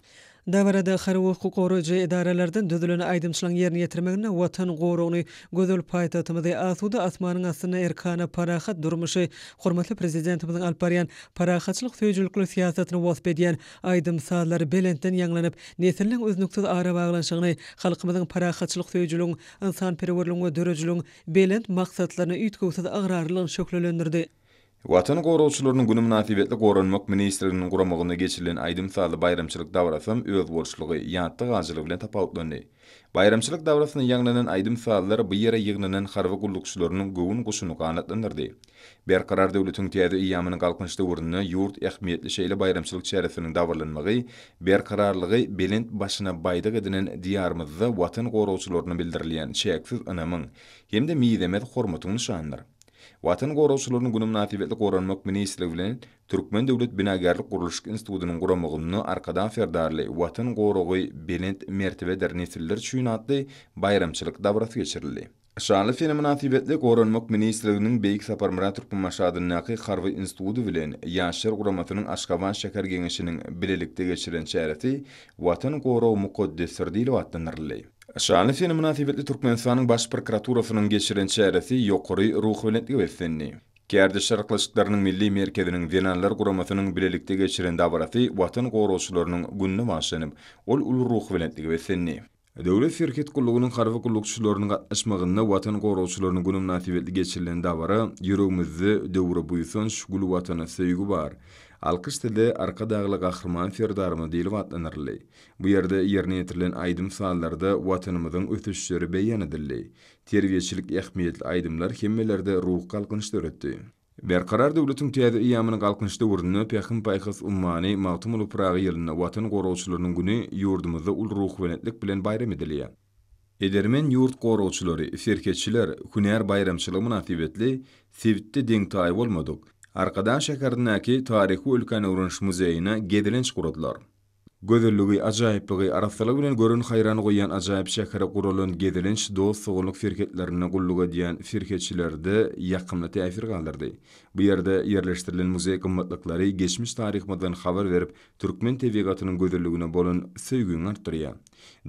Dabarada harby hukuk goraýjy edaralardan düzülen aýdymçylaryň ýerine ýetirmeginde Watan goragyny, gözel paýtagtymyzy, asuda asmanyň astynda erkana, parahat durmuşy, hormatly Prezidentimiziň alyp barýan parahatçylyk söýüjilikli syýasatyny wasp edýän aýdym-sazlar belentden ýaňlanyp, nesilleň üznüksiz arabaglanyşygyny, halkymyzyň parahatçylyk söýüjiligiň, ynsanperwerligiň we döredijiligiň belent maksatlaryna üýtgewsiz ygrarlylygyny şöhlelendirdi.
Watan goragçylarynyň güni mynasybetli Goranmak ministrliginiň guramagynda geçirilen aýdym-sazly baýramçylyk dabarasam özboluşlygy, ýatda galyjylygy bilen tapawutlandy. Baýramçylyk dabarasynda ýaňlanan aýdym-sazlar bu ýere ýygnanan harby gullukçylarynyň göwün guşuny ganatlandyrdy. Berkarar döwletiň täze eýýamynyň Galkynyş döwründe ýurt ähmiýetli şeýle baýramçylyk çäresiniň dabaralanmagy berkararlygy belent başyna baýdak edinen Diýarymyzda Watan goragçylaryna bildirilýän çäksiz ynamyň hem-de mizemez hormatyň nyşanydyr. Watan goragçylarynyň güni mynasybetli Goranmak ministrligi bilen Türkmen döwlet binagärlik-gurluşyk institutynyň guramagynda Arkadag Serdarly Watan goragy belent mertebedir nesiller üçin atly baýramçylyk dabarasy geçirildi. Şanly sene mynasybetli Goranmak ministrliginiň Beýik Saparmyrat Türkmenbaşy adyndaky Harby instituty bilen Ýaşlar guramasynyň Aşgabat şäher Geňeşiniň bilelikde geçiren çäresi Watan goragy mukaddesdir diýlip atlandyryldy. Şanly sene mynasybetli Türkmenistanyň Baş prokuraturasynyň geçiren çäresi ýokary ruhubelentlige beslendi. Kärdeşler arkalaşyklarynyň Milli merkeziniň Zenanlar guramasynyň bilelikde geçiren dabarasy Watan goragçylarynyň gününe bagyşlanyp, ol uly ruhubelentlige beslendi. Döwlet serhet gullugynyň harby gullukçylarynyň gatnaşmagynda Watan goragçylarynyň güni mynasybetli geçirilen dabara Ýüregimizde döwre buýsanç, gül Watana söýgi bar. Alkyş size, Arkadagly Gahryman Serdarymyz diýlip atlandyryldy. Bu ýerde ýerine ýetirilen aýdym-sazlarda Watanymyzyň ösüşleri beýan edildi. Terbiýeçilik ähmiýetli aýdymlar hemmelerde ruhy galkynyş döretdi. Berkarar döwletiň täze eýýamynyň Galkynyş döwründe Pähim-paýhas ummany Magtymguly Pyragy ýylynda Watan goragçylarynyň güni ýurdumyzda uly ruhubelentlik bilen baýram edilýär. Edermen ýurt goragçylary, serhetçiler hünär baýramçylygy mynasybetli sebitde deň-taýy bolmadyk Arkadag şäherindäki Taryhy we ülkäni öwreniş muzeýine gezelenç guradylar. Gözelligi, ajaýyplygy, arassalygy bilen gören haýran goýýan ajaýyp şähere guralan gezelenç dost-doganlyk serhetlerinde gulluk edýän serhetçilerde ýakymly täsir galdyrdy. Bu ýerde ýerleşdirilen muzeý gymmatlyklary geçmiş taryhymyzdan habar berip, türkmen tebigatynyň gözelligine bolan söýgiňi artdyrýar.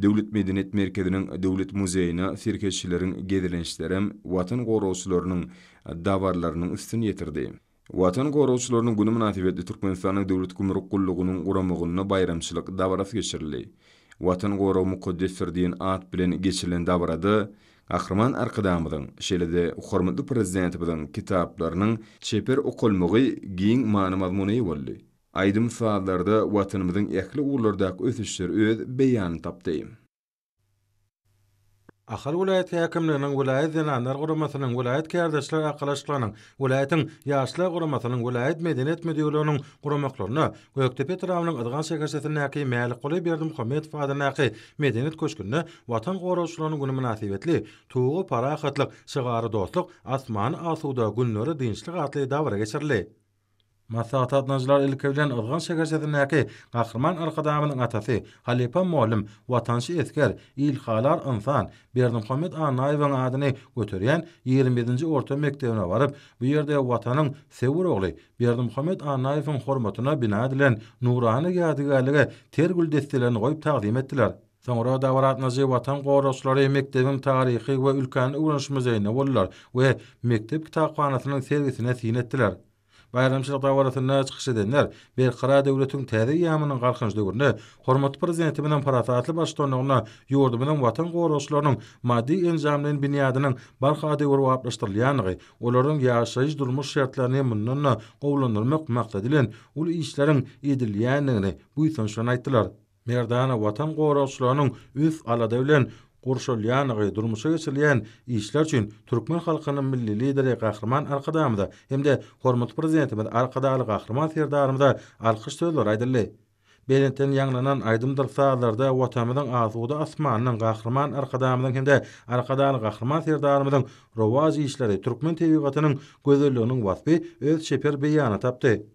Döwlet medeniýet merkeziniň Döwlet muzeýine serhetçileriň gezelençlerem Watan goragçylarynyň dabaralarynyň üstüni ýetirdi. Watan goragçylarynyň güni mynasybetli Türkmenistanyň Döwlet gümrük gullugynyň guramagynda baýramçylyk dabarasy geçirildi. Watan goragy mukaddesdir diýen at bilen geçirilen dabarada Gahryman Arkadagymyzyň, şeýle-de hormatly Prezidentimiziň kitaplarynyň çeper okalmagy giň many-mazmuna eýe boldy. Aýdym-sazlarda Watanymyzyň ähli ugurlardaky ösüşleri öz beýanyny tapdy.
Ahal welaýat häkimliginiň, welaýat Zenanlar guramasynyň, welaýat Kärdeşler arkalaşyklarynyň, welaýatyň Ýaşlar guramasynyň, welaýat Medeniýet müdirliginiň guramaklarynda Gökdepe etrabynyň Yzgan şäherçesindäki Mälikguly Berdimuhamedow adyndaky Medeniýet köşgünde Watan goragçylarynyň güni mynasybetli Tugy parahatlyk, şygary dostluk, asmany asuda, günleri dynçlyk atly dabara geçirildi. Maslahata gatnaşyjylar ilki bilen Yzgan şäherçesindäki Gahryman Arkadagymyzyň atasy, halypa mugallym, watançy esger, ilhalar ynsan Berdimuhamet Annaýewiň adyny göterýän 27-nji orta mekdebine baryp, bu ýerde Watanyň söwer ogly Berdimuhamet Annaýewiň hormatyna bina edilen nurana ýadygärlige ter gül desselerini goýup tagzym etdiler. Soňra dabara gatnaşyjy Watan goragçylary mekdebiň taryhy we ülkäni öwreniş muzeýinde boldular we mekdep kitaphanasynyň sergisine syn etdiler. Baýramçylyk dabarasynda çykyş edenler Berkarar döwletiň täze eýýamynyň Galkynyş döwründe hormatly Prezidentimiziň parasatly baştutanlygynda ýurdumyzyň Watan goragçylarynyň maddy-enjamlaýyn binýadynyň barha döwrebaplaşdyrylýandygy, olaryň ýaşaýyş-durmuş şertlerini mundan-da gowulandyrmak maksady bilen uly işleriň edilýändigini buýsanç bilen aýtdylar. Merdana Watan goragçylarynyň üns-alada bilen gurşalýandygy, durmuşa geçirilýän işler üçin türkmen halkynyň Milli Lideri Gahryman Arkadagymyza hem-de hormatly Prezidentimiz Arkadagly Gahryman Serdarymyza alkyş sözleri aýdyldy. Belentden ýaňlanan aýdymdyr sazlarda Watanymyzyň asuda asmanynyň, Gahryman Arkadagymyzyň hem-de Arkadagly Gahryman Serdarymyzyň rowaç işleri, türkmen tebigatynyň gözelliginiň waspy öz çeper beýanyny tapdy.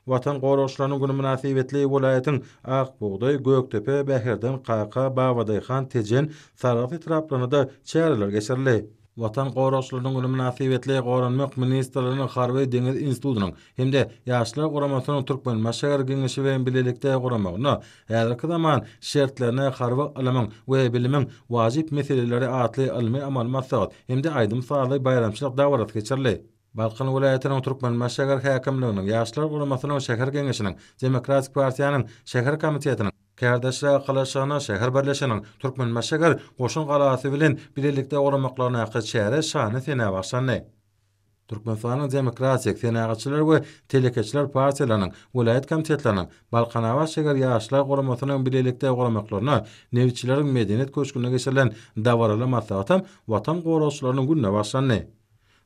Watan goragçylarynyň güni mynasybetli welaýatyň Ak bugdaý, Gökdepe, Bäherden, Kaka, Babadaýhan, Tejen, Sarahs etraplarynda-da çäreler geçirildi. Watan goragçylarynyň güni mynasybetli Goranmak ministrliginiň Harby deňiz institutynyň hem-de Ýaşlar guramasynyň Türkmenbaşy şäher Geňeşi bilen bilelikde guramagynda Häzirki zaman şertlerinde harby ylymyň we bilimiň wajyp meseleleri atly ylmy-amaly maslahat hem-de aýdym-sazly baýramçylyk dabarasy geçirildi. Balkan welaýatynyň Türkmenbaşy şäher häkimliginiň Ýaşlar guramasynyň şäher Geňeşiniň, Demokratik partiýanyň şäher komitetiniň, Kärdeşler arkalaşygynyň şäher birleşiginiň Türkmenbaşy şäher Goşun galasy bilen bilelikde guramaklaryndaky çäre şanly senä bagyşlandy. Türkmenistanyň Demokratik, Senagatçylar we telekeçiler partiýalarynyň welaýat komitetleriniň, Balkanabat şäher Ýaşlar guramasynyň bilelikde guramaklarynda Nebitçileriň medeniýet köşgünde geçirilen dabaraly maslahatam Watan goragçylarynyň gününe bagyşlandy.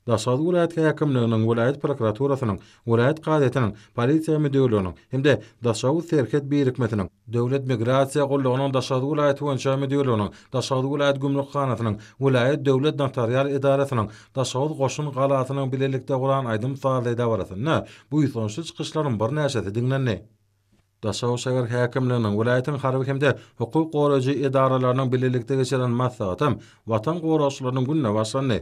Daşoguz welaýat häkimliginiň, welaýat prokuraturasynyň, welaýat kazyýetiniň, polisiýa müdirliginiň hem-de Daşoguz serhet birikmesiniň, Döwlet migrasiýa gullugynyň Daşoguz welaýaty boýunça müdirliginiň, Daşoguz welaýat gümrükhanasynyň, welaýat döwlet notarial edarasynyň, Daşoguz goşun galasynyň bilelikde guran aýdym-sazly dabarasynda buýsançly çykyşlaryň birnäçesi diňlendi. Daşoguz şäher häkimliginiň, welaýatyň harby hem-de hukuk goraýjy edaralarynyň bilelikde geçiren maslahatam Watan goragçylarynyň gününe bagyşlandy.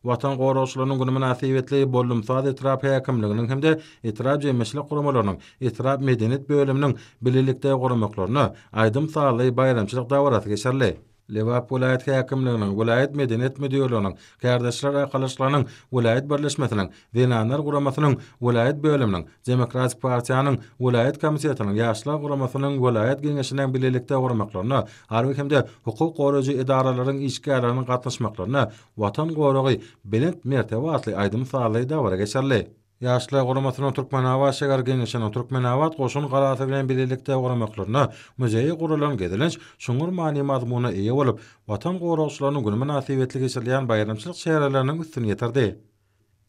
Watan goragçylarynyň güni mynasybetli Bollumsaz etrap häkimliginiň hem-de etrap jemgyýetçilik guramalarynyň, etrap medeniýet bölüminiň bilelikde guramaklarynda aýdym-sazly baýramçylyk dabarasy geçirildi. Lebap welaýat häkimliginiň, welaýat medeniýet müdirliginiň, Kärdeşler arkalaşyklarynyň welaýat birleşmesiniň, Zenanlar guramasynyň welaýat bölüminiň, Demokratik partiýanyň welaýat komitetiniň, Ýaşlar guramasynyň welaýat geňeşiniň bilelikde guramaklarynda harby hem-de hukuk goraýjy edaralaryň işgärleriniň gatnaşmaklarynda Watan goragy, belent mertebe atly aýdym-sazly dabara geçirildi. Ýaşlar guramasynyň Türkmenabat şäher Geňeşiniň Türkmenabat goşun galasy bilen bilelikde guramaklarynda muzeýe guralan gezelenç çuňňur many-mazmuna eýe bolup, Watan goragçylarynyň güni mynasybetli geçirilýän baýramçylyk çäreleriniň üstüni ýetirdi.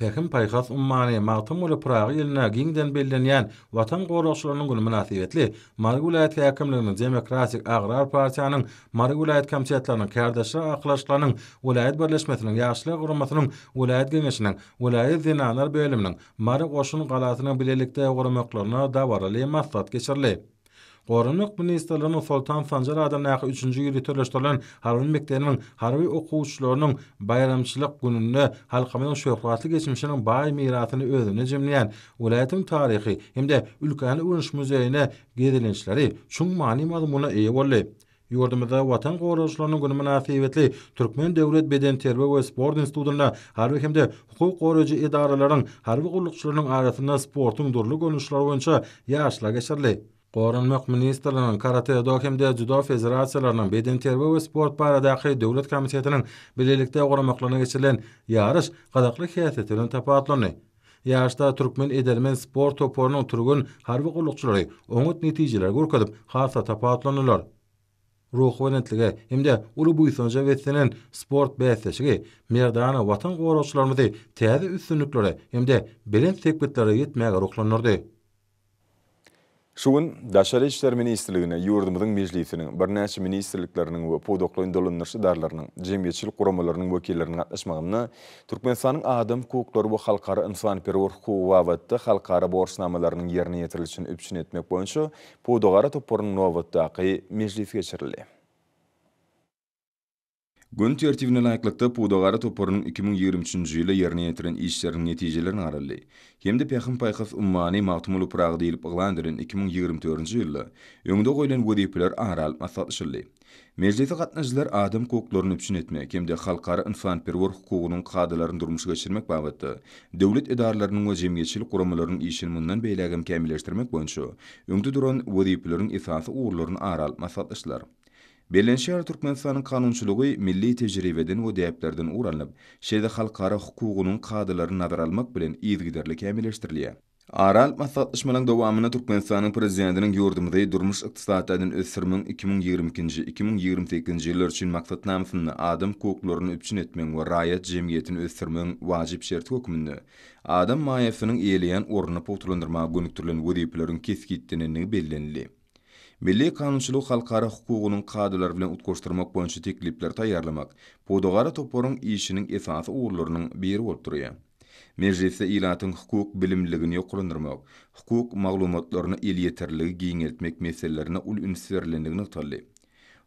Pähim-paýhas ummany Magtymguly Pyragy ýylynda giňden bellenýän Watan goragçylarynyň güni mynasybetli Mary welaýat häkimliginiň Demokratik agrar partiýanyň Mary welaýat komitetleriniň, Kärdeşler arkalaşyklarynyň welaýat birleşmesiniň, Ýaşlar guramasynyň welaýat Geňeşiniň, Welaýat zenanlar bölüminiň, Mary goşun galasynyň bilelikde guramaklarynda dabaraly maslahat geçirildi. Goranmak ministrliginiň Soltan Sanjar adyndaky üçünji ýöriteleşdirilen harby mekdebiniň harby okuwçylarynyň baýramçylyk gününde halkymyzyň şöhratly geçmişiniň baý mirasyny özünde jemleýän welaýatyň taryhy hem-de ülkäni öwreniş muzeýine gezelençleri çuň many-mazmuna eýe boldy. Ýurdumyzda Watan goragçylarynyň güni mynasybetli Türkmen döwlet bedenterbiýe we sport institutynda harby hem-de hukuk goraýjy edaralaryň harby gullukçylarynyň arasynda sportuň dürli görnüşleri boýunça ýaryşlar geçirildi. Goranmak ministrliginiň, Karate-do hem-de Dzýudo federasiýalarynyň, Bedenterbiýe we sport baradaky döwlet komitetiniň bilelikde guramaklarynda geçirilen ýaryş gyzykly häsiýeti bilen tapawutlandy. Ýaryşda türkmen edermen sport toparynyň türgen harby gullukçylary oňat netijeleri görkezip, has-da tapawutlandylar. Ruhubelentlige hem-de uly buýsanja beslenen sport bäsleşigi merdana Watan goragçylarymyzy täze üstünliklere hem-de belent sepgitlere ýetmäge ruhlandyrdy.
Şu gün Daşary işler ministrliginde ýurdumyzyň Mejlisiniň, birnäçe ministrlikleriniň we pudaklaýyn dolandyryş edaralarynyň, jemgyýetçilik guramalarynyň wekilleriniň gatnaşmagynda Türkmenistanyň adam hukuklary we halkara ynsanperwer hukugy babatda halkara borçnamalarynyň ýerine ýetirilişini üpjün etmek boýunça Pudagara toparynyň nobatdaky mejlisi geçirildi. Gün tertibine laýyklykda, pudagara toparynyň 2023-nji ýylda ýerine ýetiren işleriniň netijelerine garaldy hem-de Pähim-paýhas ummany Magtymguly Pyragy diýlip yglan edilen 2024-nji ýylda öňde goýlan wezipeler ara alyp maslahatlaşyldy. Mejlise gatnaşyjylar adam hukuklaryny üpjün etmek hem-de halkara ynsanperwer hukugynyň kadalaryny durmuşa geçirmek babatda döwlet edaralarynyň we jemgyýetçilik guramalarynyň işini mundan beýlägem kämilleşdirmek boýunça öňde duran wezipeleriň esasy ugurlaryny ara alyp maslahatlaşdylar. Bellenişi ýaly, Türkmenistanyň kanunçylygy milli tejribeden we däplerden ugur alnyp, şeýle-de halkara hukugynyň kadalaryny nazara almak bilen yzygiderli kämilleşdirilýär. Ara alyp maslahatlaşmalaryň dowamynda Türkmenistanyň Prezidentiniň ýurdumyzy durmuş-ykdysady taýdan ösdürmegiň 2022-nji, 2028-nji ýyllar üçin Maksatnamasynda adam hukuklaryny üpjün etmegiň we raýat jemgyýetini ösdürmegiň wajyp şerti hökmünde adam maýasynyň eýeleýän ornuny pugtalandyrmaga gönükdirilen wezipeleriň kesgitlenendigi bellenildi. Milli kanunçylygy halkara hukugynyň kadalary bilen utgaşdyrmak boýunça teklipleri taýýarlamak pudagara toparyň işiniň esasy ugurlarynyň biri bolup durýar. Mejlisde ilatyň hukuk bilimliligini ýokarlandyrmak, hukuk maglumatlaryna elýeterliligi giňeltmek meselelerine uly üns berlendigi nygtaldy.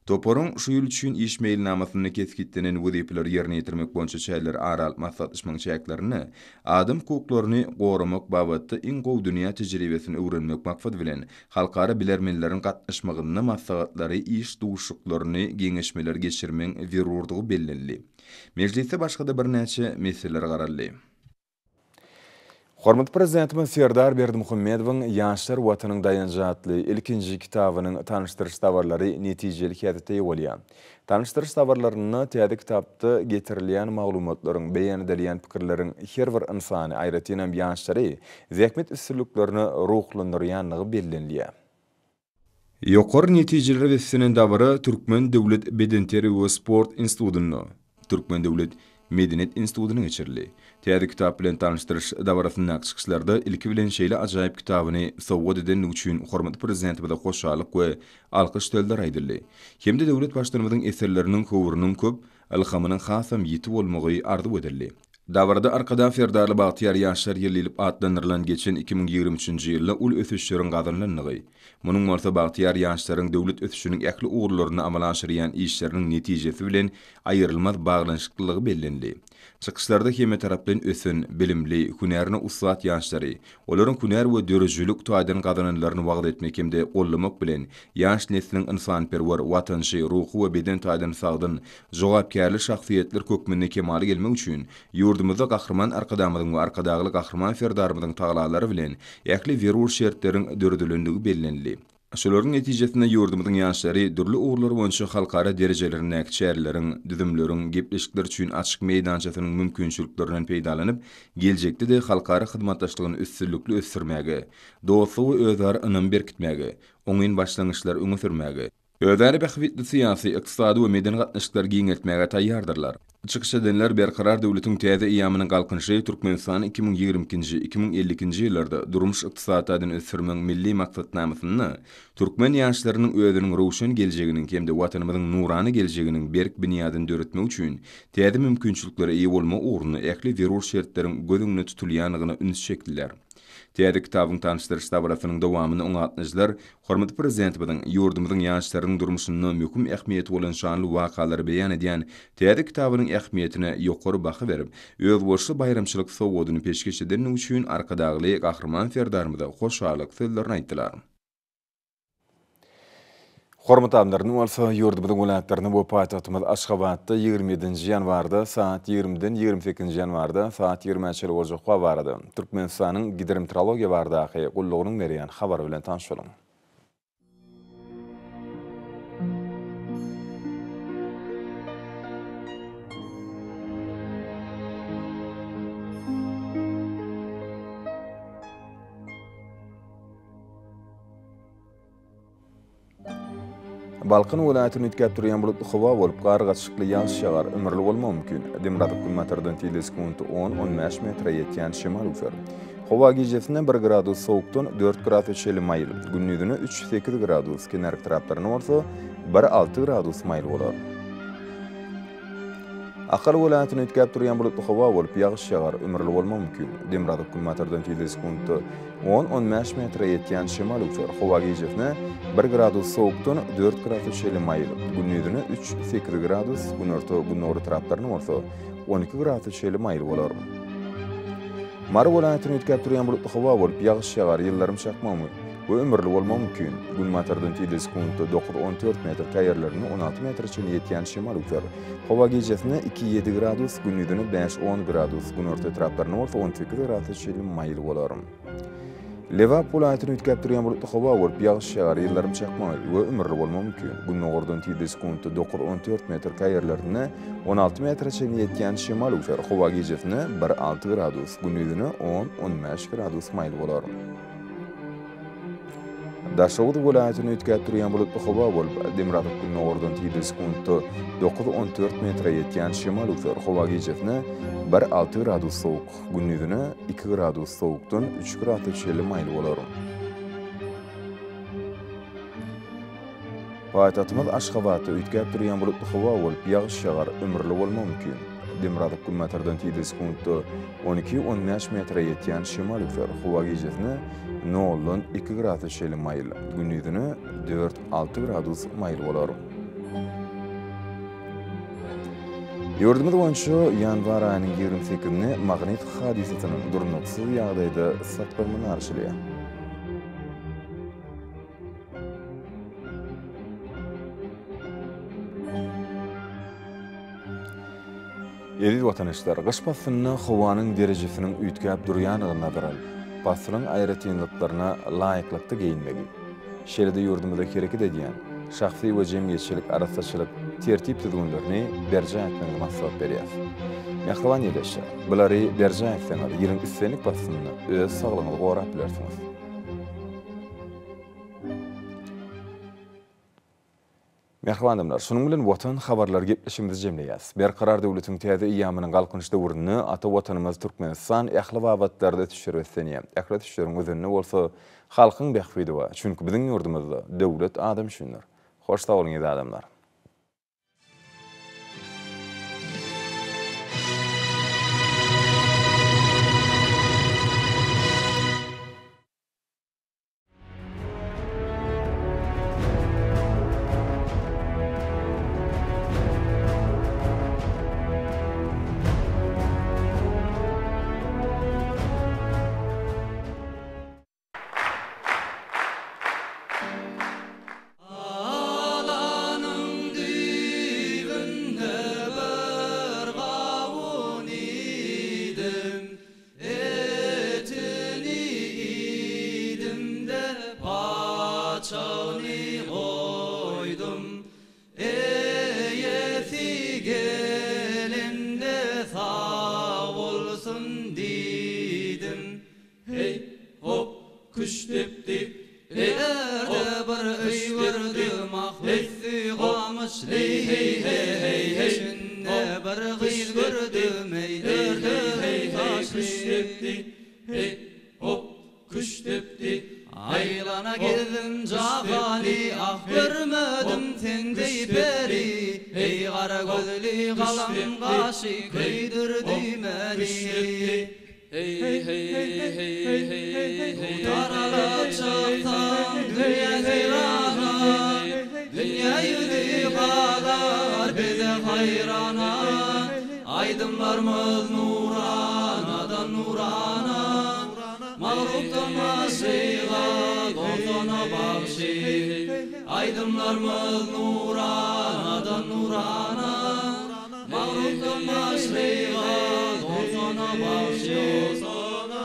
Toparyň şu ýyl üçin iş meýilnamasynda kesgitlenen wezipeleri ýerine ýetirmek boýunça çäreleri ara alyp maslahatlaşmagyň çäklerinde adam hukuklaryny goramak babatda iň gowy dünýä tejribesini öwrenmek maksady bilen halkara bilermenleriň gatnaşmagynda maslahatlary, iş duşuşyklaryny, geňeşmeleri geçirmegiň zerurdygy bellenildi. Mejlisde başga-da birnäçe meseleler garaldy. Hormatly Prezidentimiz Serdar Berdimuhamedowyň Ýaşlar Watanyň daýanjy atly ilkinji kitabynyň tanyşdyryş dabaralary netijeli häsiýete eýe bolýar. Tanyşdyryş dabaralarynda täze kitapda getirilýän maglumatlaryň, beýan edilýän pikirleriň her bir ynsany, aýratynam ýaşlary zähmet üstünliklerine ruhlandyrýandygy bellenilýär. Ýokary netijelere beslenen dabara Türkmen döwlet bedenterbiýe we sport institutynda, Türkmen döwlet medeniýet institutynda geçirildi. Täze kitap bilen tanyşdyryş dabarasyndaky çykyşlarda ilki bilen şeýle ajaýyp kitabyny sowgat edendigi üçin hormatly Prezidentimize hoşallyk we alkyş sözleri aýdyldy hem-de döwlet Baştutanymyzyň eserleriniň höwrüniň köp, ylhamynyň hasam ýiti bolmagy arzuw edildi. Dabarada Arkadag Serdarly bagtyýar ýaşlar ýyly diýlip atlandyrylan geçen 2023-nji ýylda uly ösüşleriň gazanylandygy, munuň bolsa bagtyýar ýaşlaryň döwlet ösüşiniň ähli ugurlarynda amala aşyrýan işleriniň netijesi bilen aýrylmaz baglanyşyklylygy bellenildi. Çykyşlarda hemmetaraplaýyn ösen, bilimli, hünärine ussat ýaşlary, olaryň hünär we döredijilik taýdan gazananlaryny wagyz etmek hem-de goldamak bilen, ýaş nesliň ynsanperwer, watançy, ruhy we beden taýdan sagdyn, jogapkärli şahsyýetler hökmünde kemala gelmek üçin ýurdumyzda Gahryman Arkadagymyzyň we Arkadagly Gahryman Serdarymyzyň tagallalary bilen ähli zerur şertleriň döredilendigi bellenildi. Şolaryň netijesinde ýurdumyzyň ýaşlary dürli ugurlar boýunça halkara derejelerindäki çäreleriň, düzümleriň, gepleşikler üçin açyk meýdançasynyň mümkinçiliklerinden peýdalanyp, geljekde-de halkara hyzmatdaşlygyny üstünlikli ösdürmäge, dostlugy we özara ynamy berkitmäge, oňyn başlangyçlary öňe sürmäge, Özara bähbitli syýasy, ykdysady we medeni gatnaşyklary giňeltmäge taýýardyrlar. Çykyş edenler Berkarar döwletiň täze eýýamynyň Galkynyşy Türkmenistany 2022-nji, 2052-nji ýyllarda durmuş-ykdysady taýdan ösdürmegiň Milli maksatnamasynda türkmen ýaşlarynyň özüniň röwşen geljeginiň hem-de Watanymyzyň nurana geljeginiň berk binýadyny döretmek üçin täze mümkinçiliklere eýe bolmagy ugrunda ähli zerur şertleriň göz öňünde tutulýandygyna üns çekdiler. Täze kitabyň tanyşdyryş dabarasynyň dowamynda oňa gatnaşyjylar Hormatly Prezidentimiziň ýurdumyzyň ýaşlarynyň durmuşynda möhüm ähmiýeti bolan şanly wakalary beýan edýän täze kitabynyň ähmiýetine ýokary baha berip, özboluşly baýramçylyk sowgadyny peşgeş edendigi üçin Arkadagly Gahryman Serdarymyza hoşallyk sözlerini aýtdylar. Hormatly adamlar, indi bolsa ýurdumyzyň welaýatlarynda we paýtagtymyz Aşgabatda 27-nji ýanwarda saat 20-den 28-nji ýanwarda saat 20-ä çenli boljak howa barada Türkmenistanyň Gidrometeorologiýa baradaky gullugynyň berýän habary bilen tanyş boluň. Balkan welaýatyny üýtgäp durýan bulutly howa bolup, gar gatyşykly ýagyş ýagar, ümürli bolmagy mümkin. Demirgazyk-günbatardan tizligi sekuntda on, on bäş metre ýetýän şemal öwser. Howa gijesine bir gradus sowukdan dört gradusa çenli maýyl, gündizine üç, sekiz gradus, kenarki taraplarynda bolsa bir, alty gradus maýyl bolar. Ahal welaýatynda üýtgäp durýan bulutly howa bolup, ýagyş ýagar, ümürli bolmagy mümkin. Demirgazyk-günbatardan tizligi sekuntda on, on bäş metre ýetýän şemal öwser. Howa gijesine bir gradus sowukdan dört gradusa çenli maýyl, gündizine üç, sekiz gradus, günorta-gündogar etraplarynda bolsa 12 gradusa çenli maýyl bolar. Mary welaýatynda üýtgäp durýan bulutly howa bolup, ýagyş ýagar, ýyldyrym çakmagy we ümürli bolmagy mümkin. Günbatardan tizligi sekuntda dokuz, 14 metr, käýerlerinde 16 metre çenli ýetýän şemal öwser. Howa gijesine iki, ýedi gradus, gündizine bäş, on gradus, günorta etraplarynda bolsa 18 gradusa çenli maýyl bolar. Lebap welaýatynda üýtgäp durýan bulutly howa bolup, ýagyş ýagar, ýyldyrym çakmagy we ümürli bolmagy mümkin. Gündogardan tizligi sekuntda dokuz, 14 metr, käýerlerinde 16 metre çenli ýetýän şemal öwser. Howa gijesine bir, alty gradus, gündizine on, on bäş gradus maýyl bolar. Daşoguz welaýatynda üýtgäp durýan bulutly howa bolup, demirgazyk-gündogardan tizligi sekuntda dokuz, 14 metre ýetýän şemal öwser. Howa gijesine bir, alty gradus sowuk, gündizine iki gradus sowukdan üç gradusa çenli maýyl bolar. Paýtagtymyz Aşgabatda üýtgäp durýan bulutly howa bolup, ýagyş ýagar, ümürli bolmagy mümkin. Demirgazyk-günbatardan tizligi sekuntda on iki, on bäş metre ýetýän şemal öwser. Howa gijesine noldan iki gradusa çenli maýyl, gündizine dört, alty gradus maýyl bolar. Ýurdumyz boýunça ýanwar aýynyň 28-inde magnit hadysasynyň durnuksyz ýagdaýda saklanmagyna garaşylýar. Eziz watandaşlar, gyş paslynda howanyň derejesiniň üýtgäp durýandygyny nazara alyp, paslyň aýratynlyklaryna laýyklykda geýinmegi, şeýle-de ýurdumyzda hereket edýän şahsy we jemgyýetçilik arassaçylyk tertip-düzgünlerini berjaý etmegiňizi maslahat berýäris. Mähriban ildeşler, bulary berjaý etseňiz, ýylyň islendik paslynda öz saglygyňyzy gorap bilersiňiz. Mähriban adamlar, şunuň bilen Watan habarlary gepleşigimizi jemleýäs. Berkarar döwletiň täze eýýamynyň Galkynyş döwründe ata Watanymyz Türkmenistan ähli babatlarda ösüşlere beslenýär. Ähli ösüşleriň özeninde bolsa halkyň bähbidi bar. Çünki biziň ýurdumyzda döwlet adam üçindir. Hoş sag boluň eziz adamlar!
Galanyň düýbünde bir gawun iýdim, Etini iýdim-de, paçagyny goýdum. Eýesi gelende sag bolsun diýdim. Heý, hop, küştdepdi, heý, hop, bir öý gördüm, ah, üsti gamyşly, heý, heý, heý, içinde bir gyz gördüm, eý, dördügi taşly. Küştdepdi, heý, hop, küştdepdi, Aýlana gezdim jahany, ah, görmedim sen deý peri, eý, gara gözli galam gaşy köýdürdi meni. Dutar alyp çyksam dünýä seýrana, Dünýä ýüzi galar bize haýrana. Aýdymlarmyz nuranadan nurana, Magrupdan maşyga dolsana bagşy. Aýdymlarmyz nuranadan nurana. Magrupdan başlyga dolsana bagşy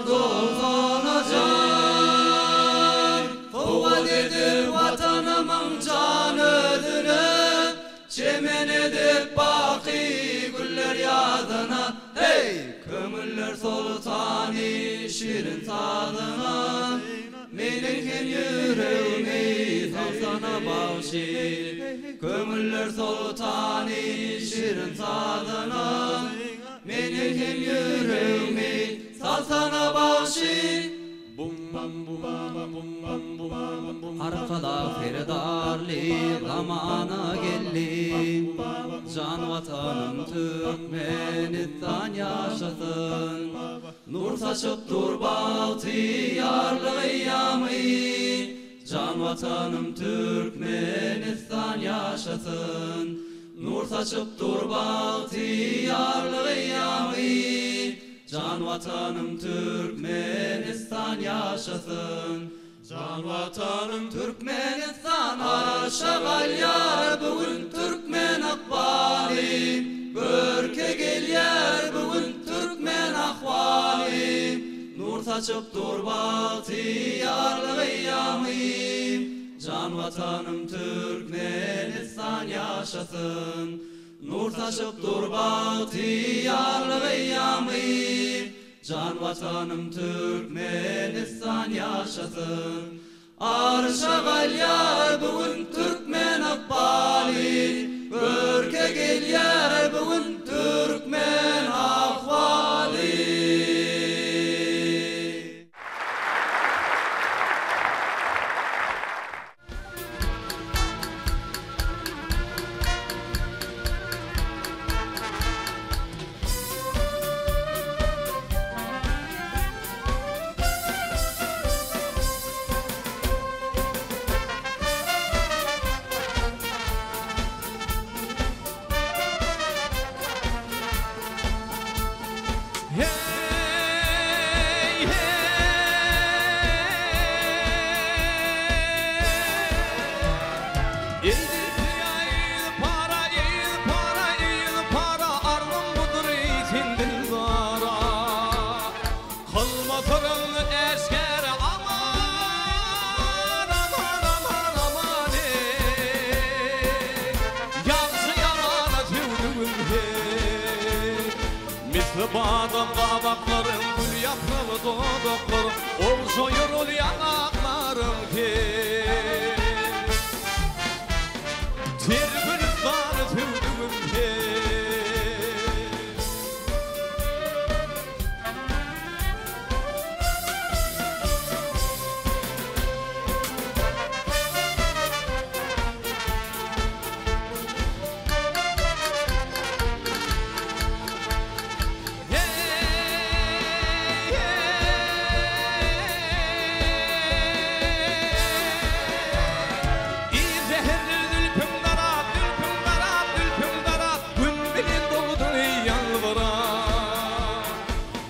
Dolsana jan Sowgat edip Watanymyň jan özüne Çemen edip baky güller ýazyna Heý, köňüller soltany şirin sazyna Meniň hem ýüregimi salsana bagşy, Köňüller soltany şirin sazyna. Meniň hem ýüregimi salsana bagşy. Arkadag Serdarly zamana geldi, Jan Watanym Türkmenistan ýaşasyn! Nur saçyp dur bagtyýarlyk eýýamy, Jan Watanym Türkmenistan ýaşasyn! Nur saçyp dur bagtyýarlyk eýýamy, Jan Watanym Türkmenistan ýaşasyn! Jan Watanym Türkmenistan Arşa galýar bu gün türkmen ykbaly Görke gelýär bu gün türkmen ahwaly Nur saçyp dur bagtyýarlyk eýýamy Jan Watanym Türkmenistan ýaşasyn Nur saçyp dur bagtyýarlyk eýýamy Jan Watanym Türkmenistan ýaşasyn! Arşa galýar bu gün türkmen ykbaly, Görke gelýär bu gün türkmen ahwaly.
gabaklaryň, gül ýapragy dodaklaryň, Ogşaýar ol ýaňaklaryň heý. Ter gülüstany söwdügim heý.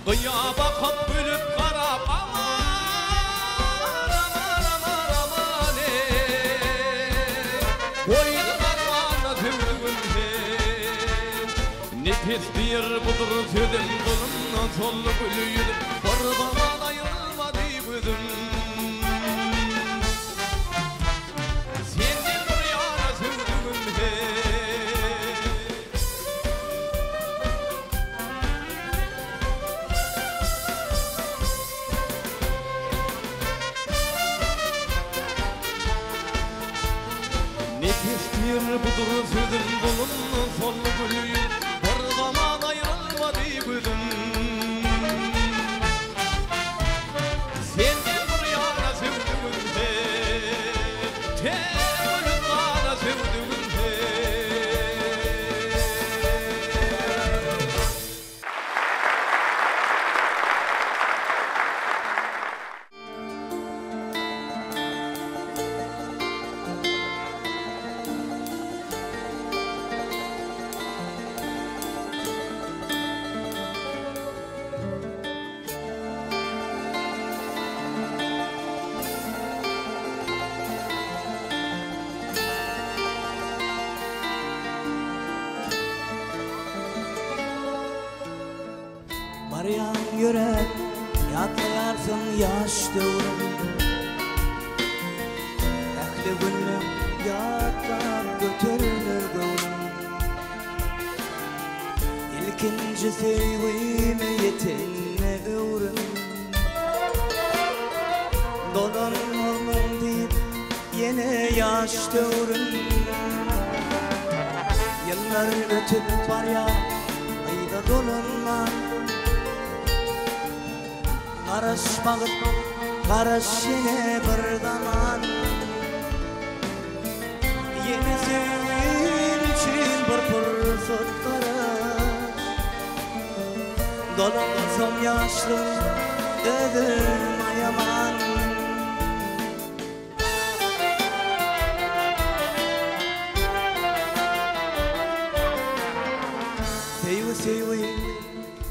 Gyýa bakyp gülüp garap aman aman aman aman eý Goýdy armanda söwdügim heý Nepes diýer budur sözüm Golumdan soldy gül ýüzüm Bir zaman aýrylmady gözüm Senden bir ýana söwdügim heý. Nepes diýr budur sözüm Zulumdan soldy gül ýüzüm Bir zaman aýrylmady gözüm Senden bir ýana söwdügim heý Ter gülüstana söwdügim heý.
Barýaň ýöräp, ýatlaýarsyň ýaş döwrüň. Ähli günleň ýatlap göteriler göwnüň. Ilkinji söýgime ýetende öwrüm. Dolanmazmyň diýip ýene ýaş döwrüm. Ýyllar ötüp barýar, yza dolanman. Garaş bagt, garaş ýene bir zaman. Ýene söýgim üçin bir pursat garaş. Dolansam ýaşlygym özüm aýaman. Söýgi söýgi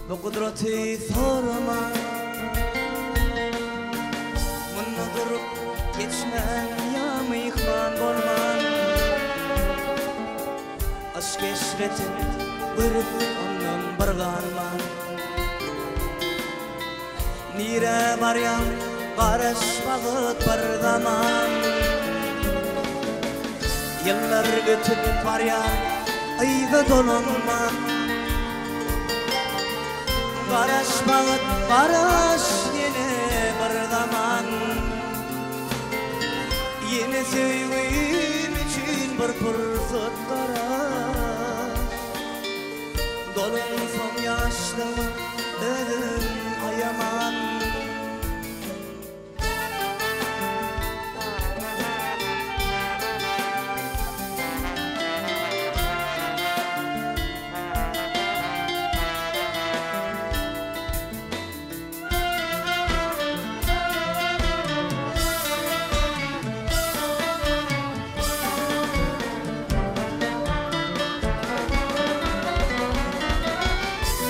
bu gudraty sorama Munda durup geçmän ýa myhman bolman Yşk eşretin görüp ondan bir ganman Nirä barýaň garaş wagt bir zaman Ýyllar ötüp barýar yza dolanman Garaş wagt garaş ýene bir zaman Ýene söýgim üçin bir pursat garaş Dolansam ýaşlygyma özüm aýaman.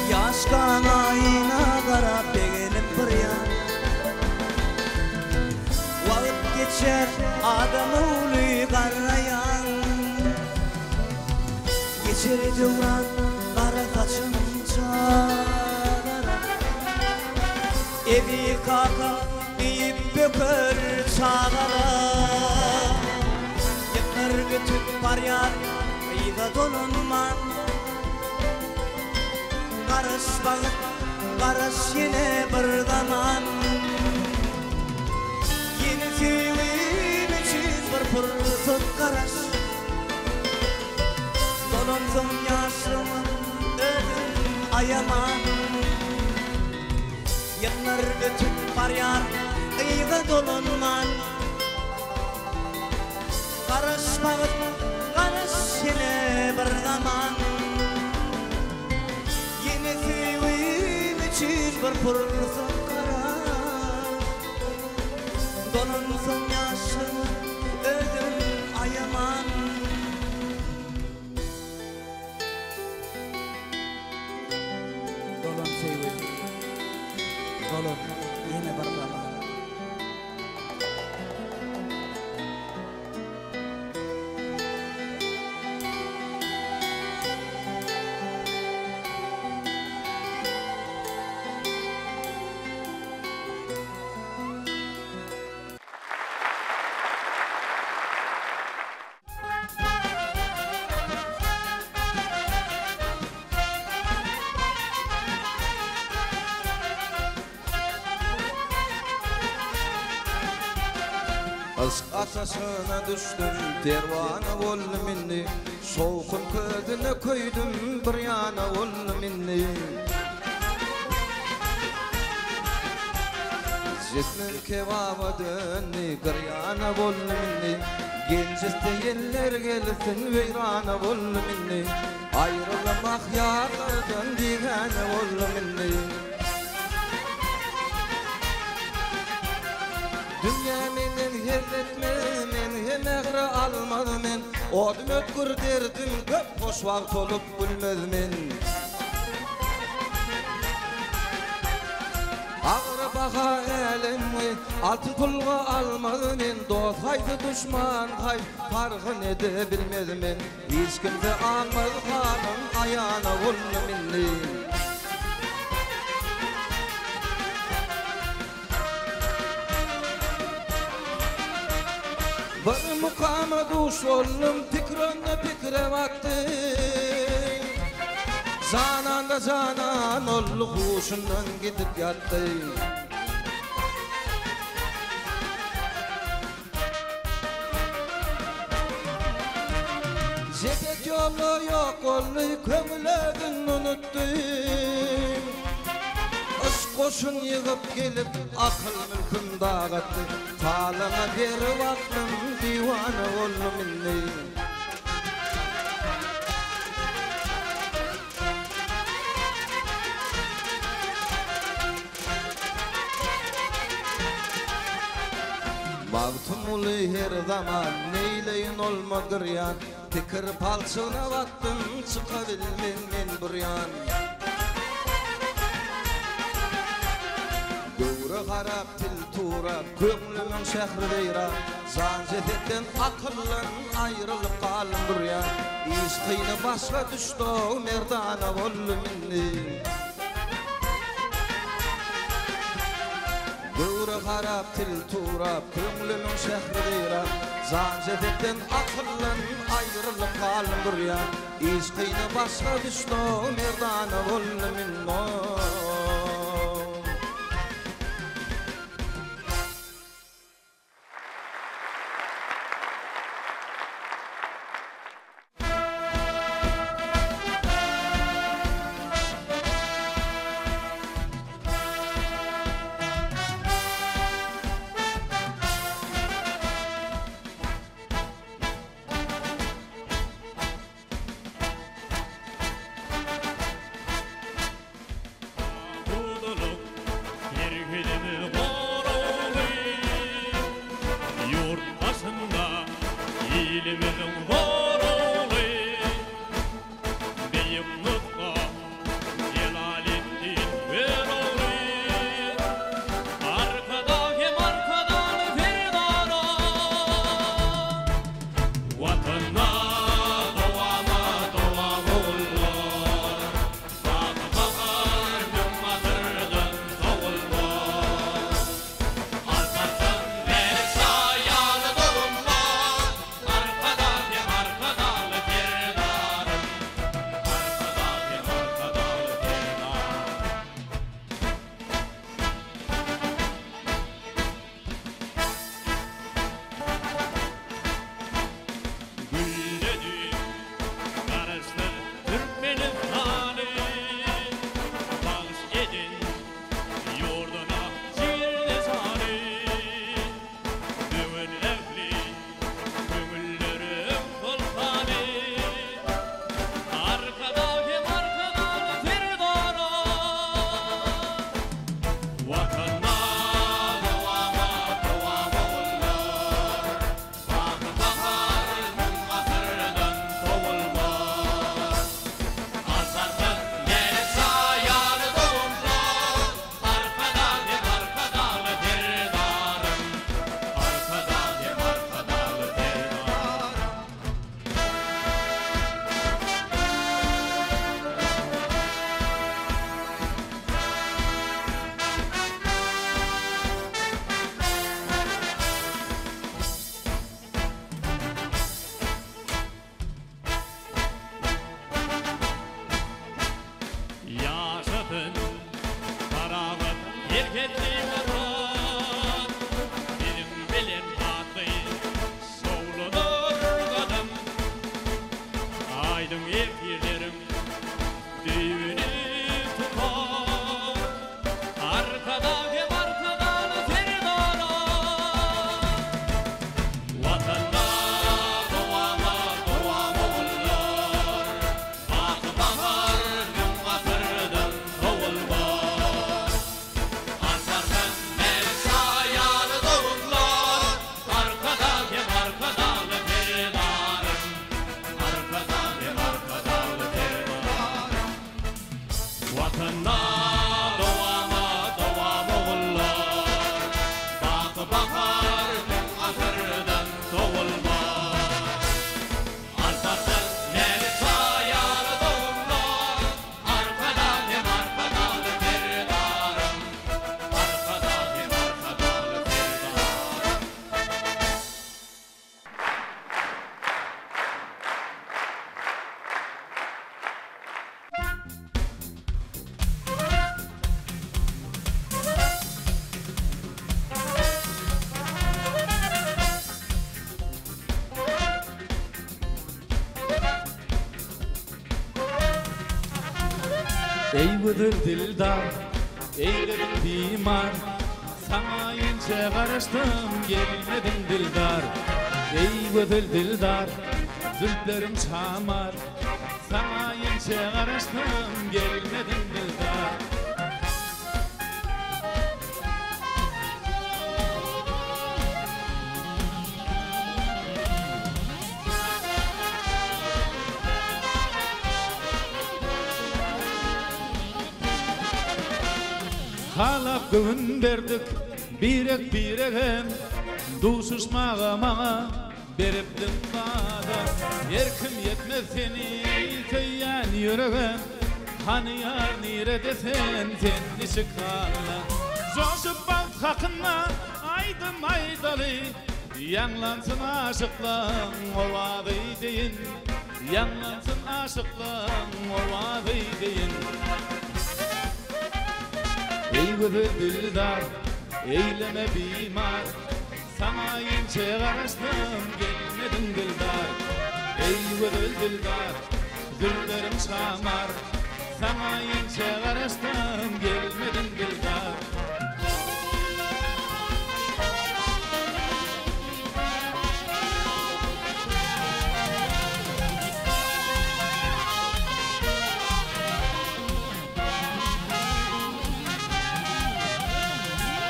Ýaşkaň aýna garap begenip bir ýan. Wagt geçer adam ogly garraýan. Geçer döwran gara saçyň çagaran. Eziz kaka diýip böker çagalar. Ýyllar ötüp barýar yza dolanman. Garaş bagt. Garaş ýene bir zaman. Ýene söýgim üçin bir pursat garaş. Dolansoň ýaşlygyma özüm aýaman. Ýyllar ötüp barýar yza dolanman. Garaş bagt, garaş ýene bir zaman. Ýene söýgim üçin bir pursat garaş. Dolansoň ýaşlygyma özüm aýaman. Dolan söýgim, dolan ýene bir zaman.
Yşk ataşyna düşdüm, perwana boldum indi. Şowkun közüne köýdüm, bir ýana boldum indi. Jismim kebaba döndi, girýana boldum indi. Genç isleýänler gelsin, weýrana boldum indi. Aýrylmak ýarlardan bigäne boldum indi. Dünýä menden hez etmez, men hem ähre almaz men. Odum ötgür derdim köp, hoşwagt bolup gülmez men. Agyr baha älemi altyn pulga almaz men. Dost haýsy, duşman haýsy, parhyn ede bilmez men. Hiç kimse aňmaz halym aýana boldum indi. Bir mukama duş boldum, pikir onda pikire batdy. Jananda janan oldy, huşundan gidip ýatdy. Jeset ýolda ýok boldy, köňül özün unutdy. Yşk goşun ýygyp gelip, akyl mülküm dagatdy. Talaňa berip aklym, diwana boldum indi. Magtymguly her zaman neýleýin olma girýan, Pikir palçygyna batdym, çykabilmen men burýan. Göwre harap, til turap, köňlümiň şähri weýran, Jan-jesetden, akyldan aýrylyp galdym burýan. Iş kyny başga düşdi-ow, merdana boldum indi. Göwre harap, til turap, köňlümiň şähri weýran, Jan-jesetden, akyldan aýrylyp galdym durýan. Iş kyny başga düşdi-ow, merdana boldum indi.
Eý gözel dildar, eýlediň bimar, Saňa ençe garaşdym, gelmediň dildar. Eý gözel dildar, zülpleriň şamar, Saňa ençe garaşdym, gelmediň dildar. Halap göwün berdik birek-birege, Duşuşmaga maňa beripdiň wada. Erkim ýetmez seni söýýän ýürege, Hany ýar nirede sen, sen niçik halda? Joşup bagt hakynda aýdym aýdaly, Ýaňlansyn aşyklaň owazy deýin, Ýaňlansyn aşyklaň owazy deýin. Eý gözel dildar, eýleme bimar, Saňa ençe garaşdym, gelmediň dildar. Eý gözel dildar, zülpleriň şamar, Saňa ençe garaşdym, gelmediň dildar.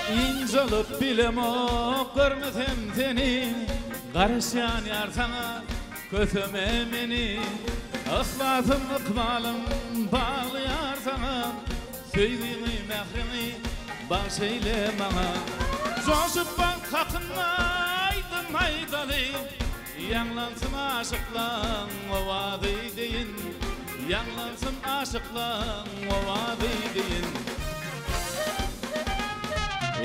Ynjalyp bilemok görmesem seni, Garaşýan ýar saňa köseme meni. Yhlasym ykbalym bagly ýar saňa, Söýgiňi mähriňi bagş eýle maňa. Joşup bagt hakynda aýdym aýdaly, Ýaňlansyn aşyklaň owazy deýin, Ýaňlansyn aşyklaň owazy deýin.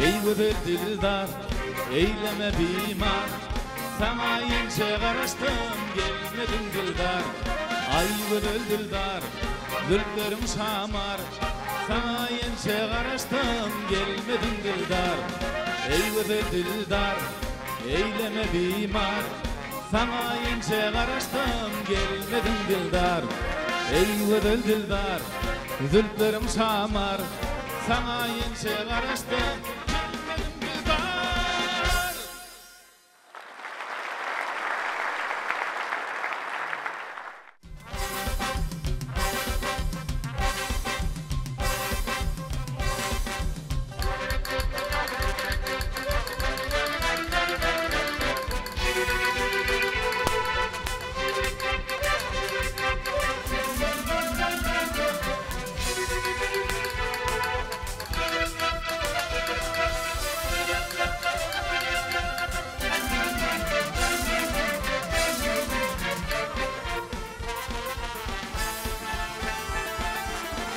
Eý gözel dildar, eýleme bimar, Saňa ençe garaşdym, gelmediň dildar. Aý gözel dildar, zülpleriň şamar, Saňa ençe garaşdym, gelmediň dildar. Eý gözel dildar, Eýleme bimar, saňa ençe garaşdym, gelmediň dildar. Eý gözel dildar, zülpleriň şamar, saňa ençe garaşdym, gelmediň dildar.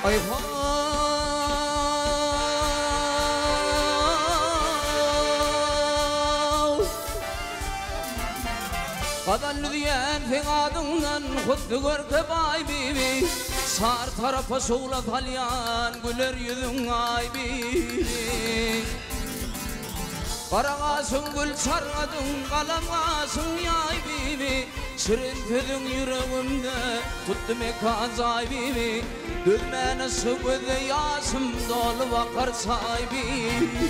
Aý how! Gazal düzýän seň adyňdan Hutdy görke Baýbibi Çar tarapa şowla salýan Güler ýüzüň Aýbibi. Gara gaşyň gül çargadyň, Galam gaşyň ýaý bibi. Şirin sözüň ýüregimde Tutdy mekan jaý bibi. Dözmän yşgy gözde ýaşym Dolup akar çaý bibi.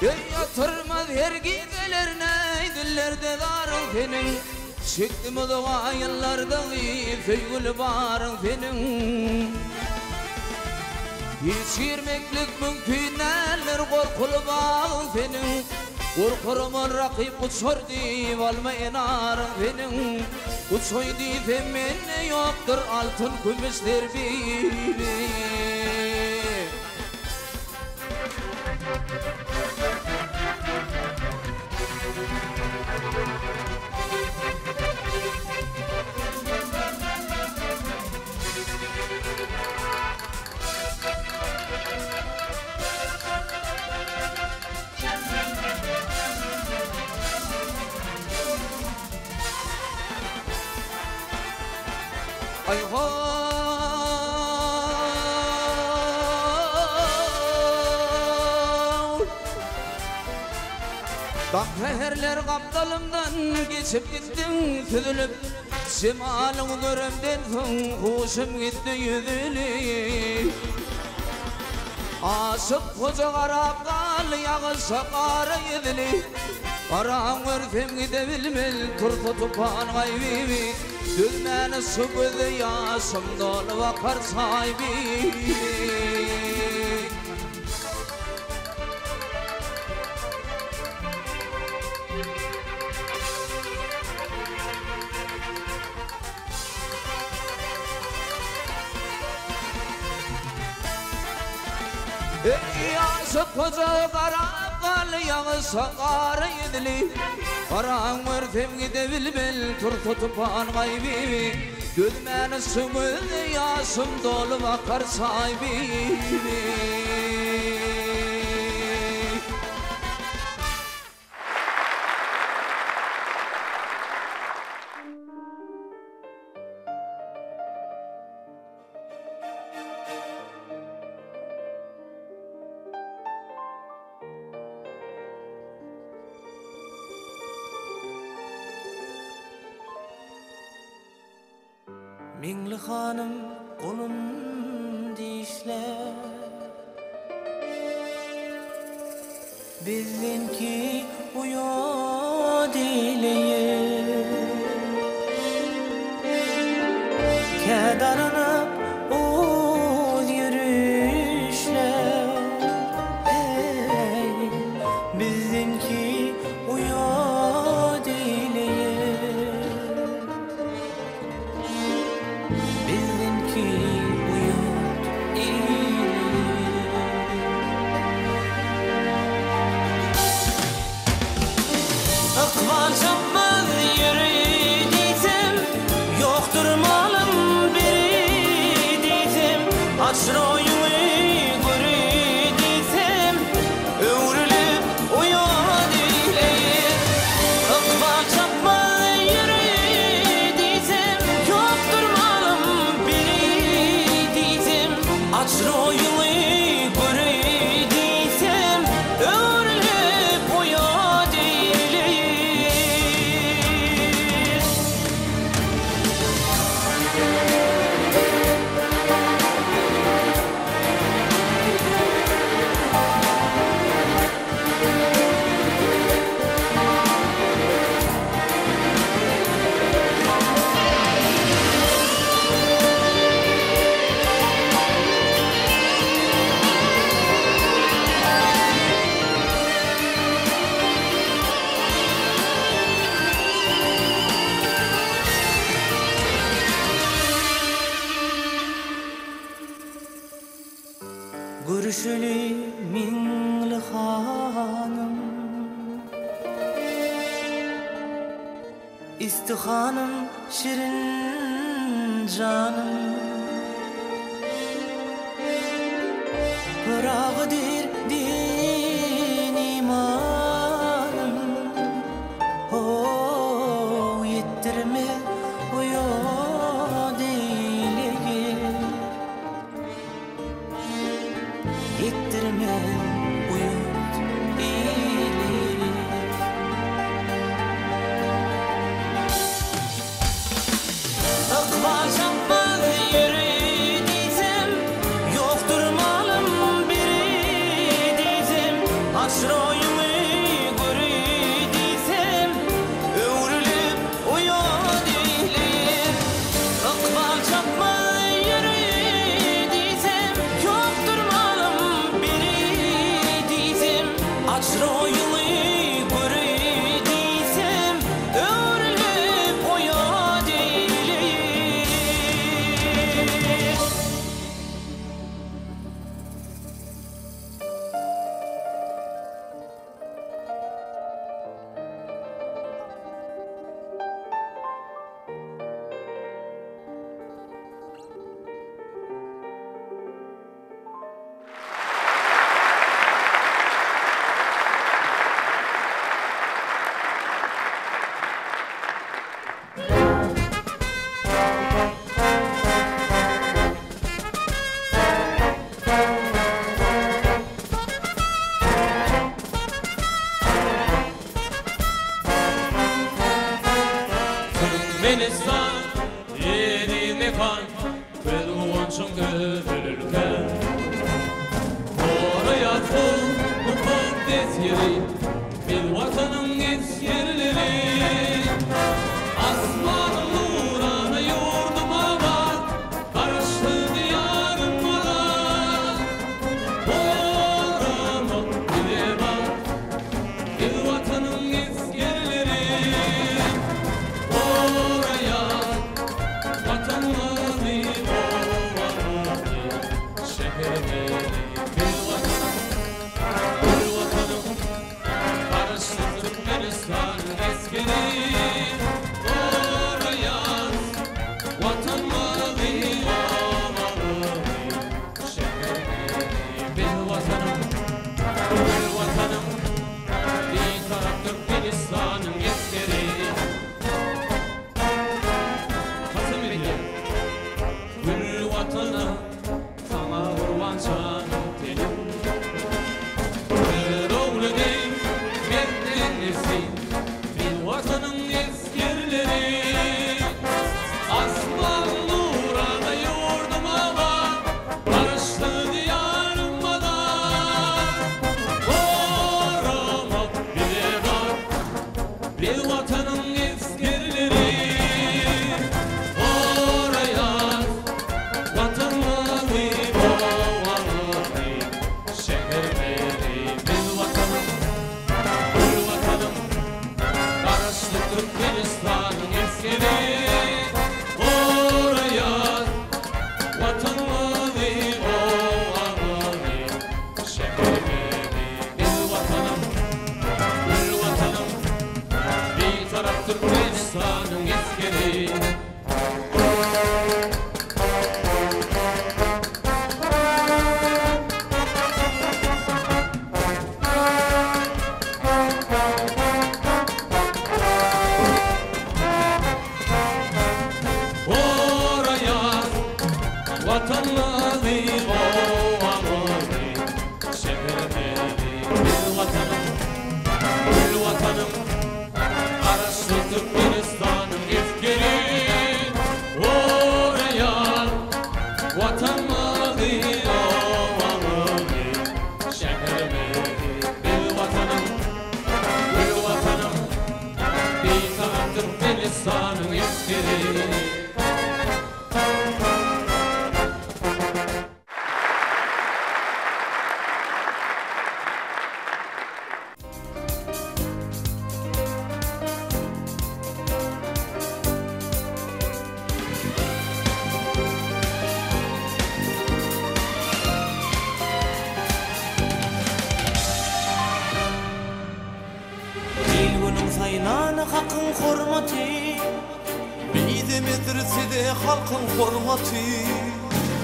Öý ýatyrmaz her gijelerine Dillerde zaryň seniň Çekdim uzaga ýyllardagy Söýgüli baryň seniň Hiç girmeklik mümkin däldir Gorkuly bagyň seniň Gorkaraman rakyp uçar diýip Alma enaryň seniň Uçaý diýsem mende ýokdur Altyn kümüş zer bibi. Aý-ho!
Daň säherler gapdalymdan geçip gitdiň süzülip, Jemalyňy göremden soň huşum gitdi ýüzüli. Aşyk hoja garap galdy ýagyşa gara ýüzüli, Garaň görsem gidebilmel tursa tupan gaýyby, Dözmän şu gözde ýaşym dolup akar çaý bibi. Eý, aşyk hoja garap galdy ýagyşa gara ýüzli, Garaň görsem gidebilmel tursa tupan gaýyby, Dözmän şu gözde ýaşym dolup akar çaý bibi.
Meňli hanym golun dişläp. Bizdenki uýat eýleýip. Kä daranyp uz ýörüşler. Heý, bizdenki uýat eýleýip. Bizdenki uýat eýleýip. Ykbal çapmaz ýeri diýsem, Ýokdur malym biri diýsem, Aç roýuňy göri diýsem, Öwrülip uýat eýleýip. Ykbal çapmaz ýeri diýsem, Ýokdur malym biri diýsem, Aç roýuňy göri diýsem, Öwrülip uýat eýleýip. Görüşeli Meňli hanym. Istihanym şirin janym. Pyragy diýr din imanym. How ýetdirmez uýat eýlegil. Ýetdirmez uýat eýlegil. Ykbal çapmaz ýeri.
Buýsanjyň gözel ülkäm. Goraýas bu mukaddes ýeri, Biz Watanyň esgerleri. Asmanyň nurana ýurdum abat, Garaşsyz Diýarym azat. Goramak bize bagt, Biz Watanyň esgerleri. Goraýas Watanymyzy, obamyzy, şäherimizi. Biz Watanyň, gül Watanyň, Garaşsyz Türkmenistanyň esgeri. Goraýas Watanymyzy, obamyzy, şäherimizi. Biz Watanyň, gül Watanyň, Bitarap Türkmenistanyň esgeri. Kasam edýän gül Watana saňa gurban janym tenim. Öz ogly deý mert enesi biz Watanyň esgerleri. Asman nurana ýurdum abat, Garaşsyz Diýarym azat. Goramak bize bagt, Biz Watanyň esgerleri. Goraýas Watanymyzy, obamyzy, şäherimizi. Biz Watanyň, gül Watanyň, Garaşsyz Türkmenistanyň esgeri. Goraýas Watanymyzy, obamyzy, şäherimizi. Biz Watanyň, gül Watanyň, Bitarap Türkmenistanyň esgeri. Goraýas Watanymyzy, obamyzy, şäherimizi. Biz Watanyň, gül Watanyň, Garaşsyz Türkmenistanyň esgeri. Goraýas Watanymyzy, obamyzy, şäherimizi. Biz Watanyň, gül Watanyň, Bitarap Türkmenistanyň esgeri.
Il-günüň saýlany hakyň hormaty. Mizemezdir size halkyň hormaty.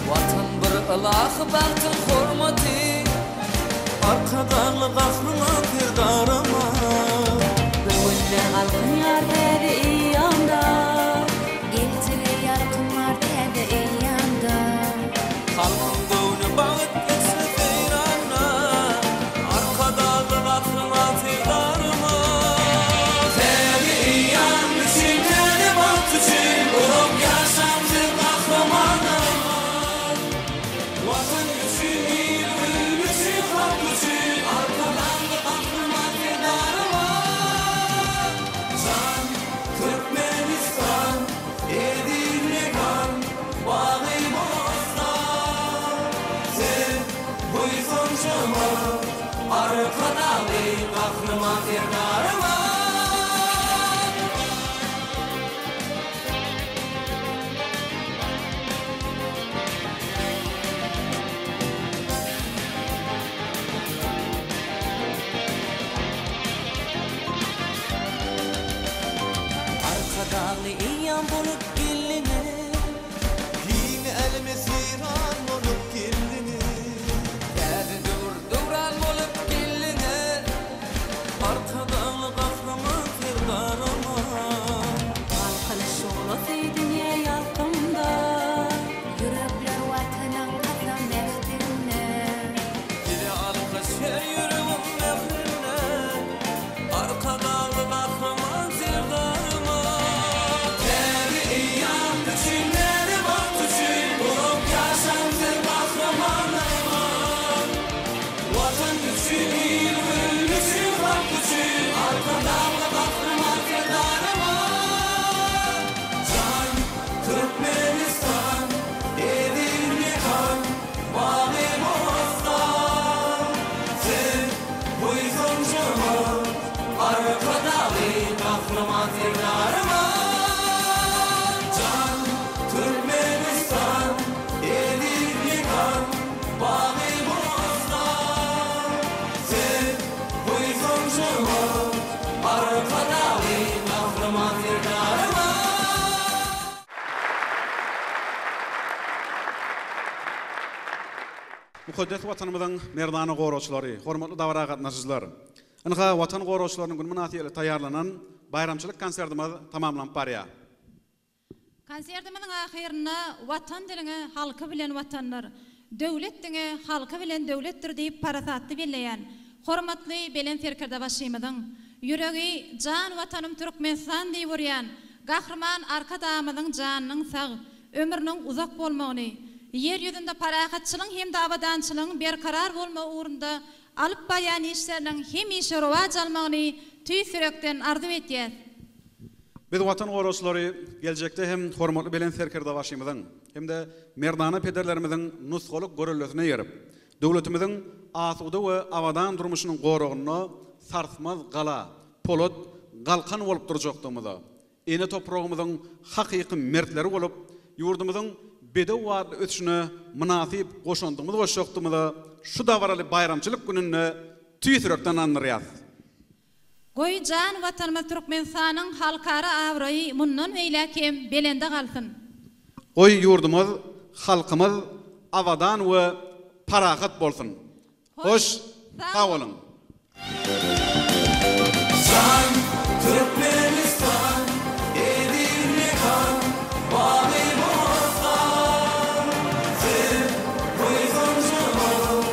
Watan bir ylahy bagtyň hormaty.
Arkadagly Gahryman Serdarymyz.
Göwünler galkynýar täze eýýamda. Geljege ýalkym bar täze eýýamda.
Halkyň göwni bagt içre seýranda. Arkadagly Gahryman Serdarymyz. Täze eýýam üçin, täze bagt üçin, Uzak ýaşaň siz gahrymanlarymyz. Watan üçin, il-gün üçin, halk üçin, Arkadagly Gahryman Serdarymyz. Jan Türkmenistan, eziz mekan, bagy-bossan. Sen buýsanjymyz, Arkadagly Gahryman Serdarymyz.
Arkadagly eýýam bolup geldiňiz.
Giň äleme seýran bolup geldiňiz.
Täze döwür döwran bolup geldiňiz.
Arkadagly.
Mukaddes Watanymyzyň merdana goragçylary, hormatly dabara gatnaşyjylar! Ynha, Watan goragçylarynyň güni mynasybetli taýýarlanan baýramçylyk konsertimiz tamamlanyp barýar.
Konsertimiziň ahyrynda Watan diliňe halky bilen Watandyr, döwlet diňe halky bilen döwletdir diýip parasatly belleýän hormatly Belent Serkerdebaşymyzyň, ýüregi Jan Watanym Türkmenistan diýip urýan Gahryman Arkadagymyzyň janynyň sag, ömrüniň uzak bolmagyny, Ýer ýüzünde parahatçylygyň hem-de abadançylygyň berkarar bolmagy ugrunda alyp barýan işleriniň hemişe rowaç almagyny tüýs ýürekden arzuw edýäs.
Biz Watan goragçylary geljekde hem hormatly Belent Serkerdebaşymyzyň hem-de merdana pederlerimiziň nusgalyk göreldesine eýerip, döwletimiziň asuda we abadan durmuşynyň goragynda sarsmaz gala, polat galkan bolup durjakdygymyza, ene topragymyzyň hakyky mertleri bolup, ýurdumyzyň bedew batly ösüşine mynasyp goşandymyzy goşjakdygymyza şu dabaraly baýramçylyk gününde tüýs ýürekden ynandyrýarys.
Goý, jan Watanymyz Türkmenistanyň halkara abraýy mundan beýläk hem belende galsyn!
Goý, ýurdumyz, halkymyz abadan we parahat bolsun! Hoş, sag boluň!
Jan Türkmenistan eziz mekan bagy bossan Siz buýsanjymyz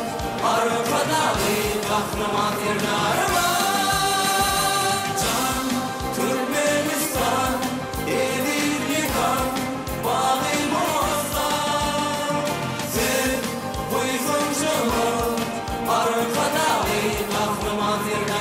Arkadagly Gahryman Serdarymyz Jan Türkmenistan eziz mekan bagy bossan Siz buýsanjymyz Arkadagly Gahryman Serdarymyz.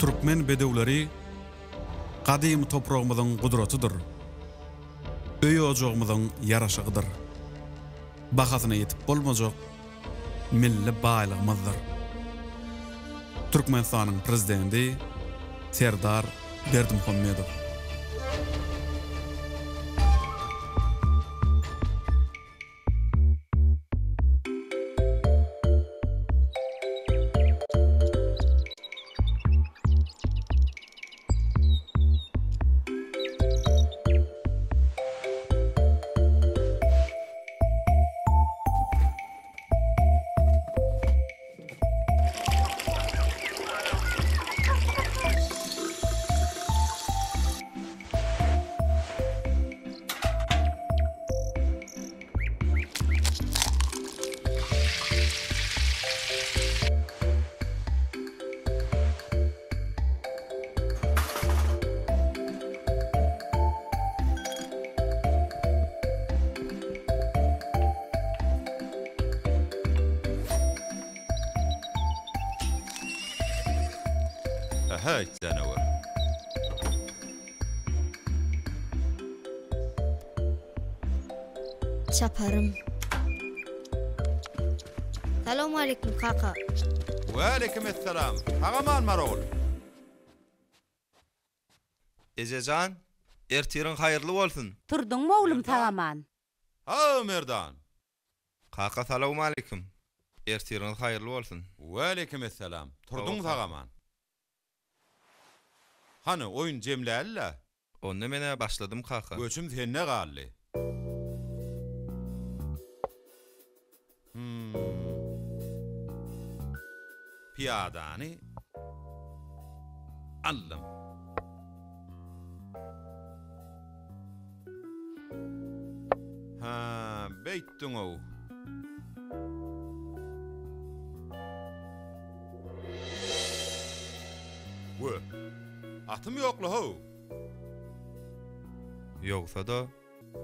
Türkmen bedewleri gadymy topragymyzyň gudratydyr, öý-ojagymyzyň ýaraşygydyr, bahasyna ýetip bolmajak milli baýlygymyzdyr. Türkmenistanyň Prezidenti Serdar Berdimuhamedow.
Wähäýt janawer.
Çaparym. Salowmaleýkim kaka.
Waleýkim essalam. Sag-aman bar ogul.
Ejejan, ertiriň haýyrly bolsun.
Turduňmy oglum sag-aman?
Haw Merdan.
Kaka salowmaleýkim. Ertiriňiz haýyrly bolsun.
Waleýkim essalam. Turduň sag-aman. Hany, oýun jemläli-le.
Onda men-ä başladym kaka.
Göçüm sende galdy. Hum. Pyýadany aldym. Hä, beýtdiň-ow. We, atym ýok-la how.
Ýogsa-da,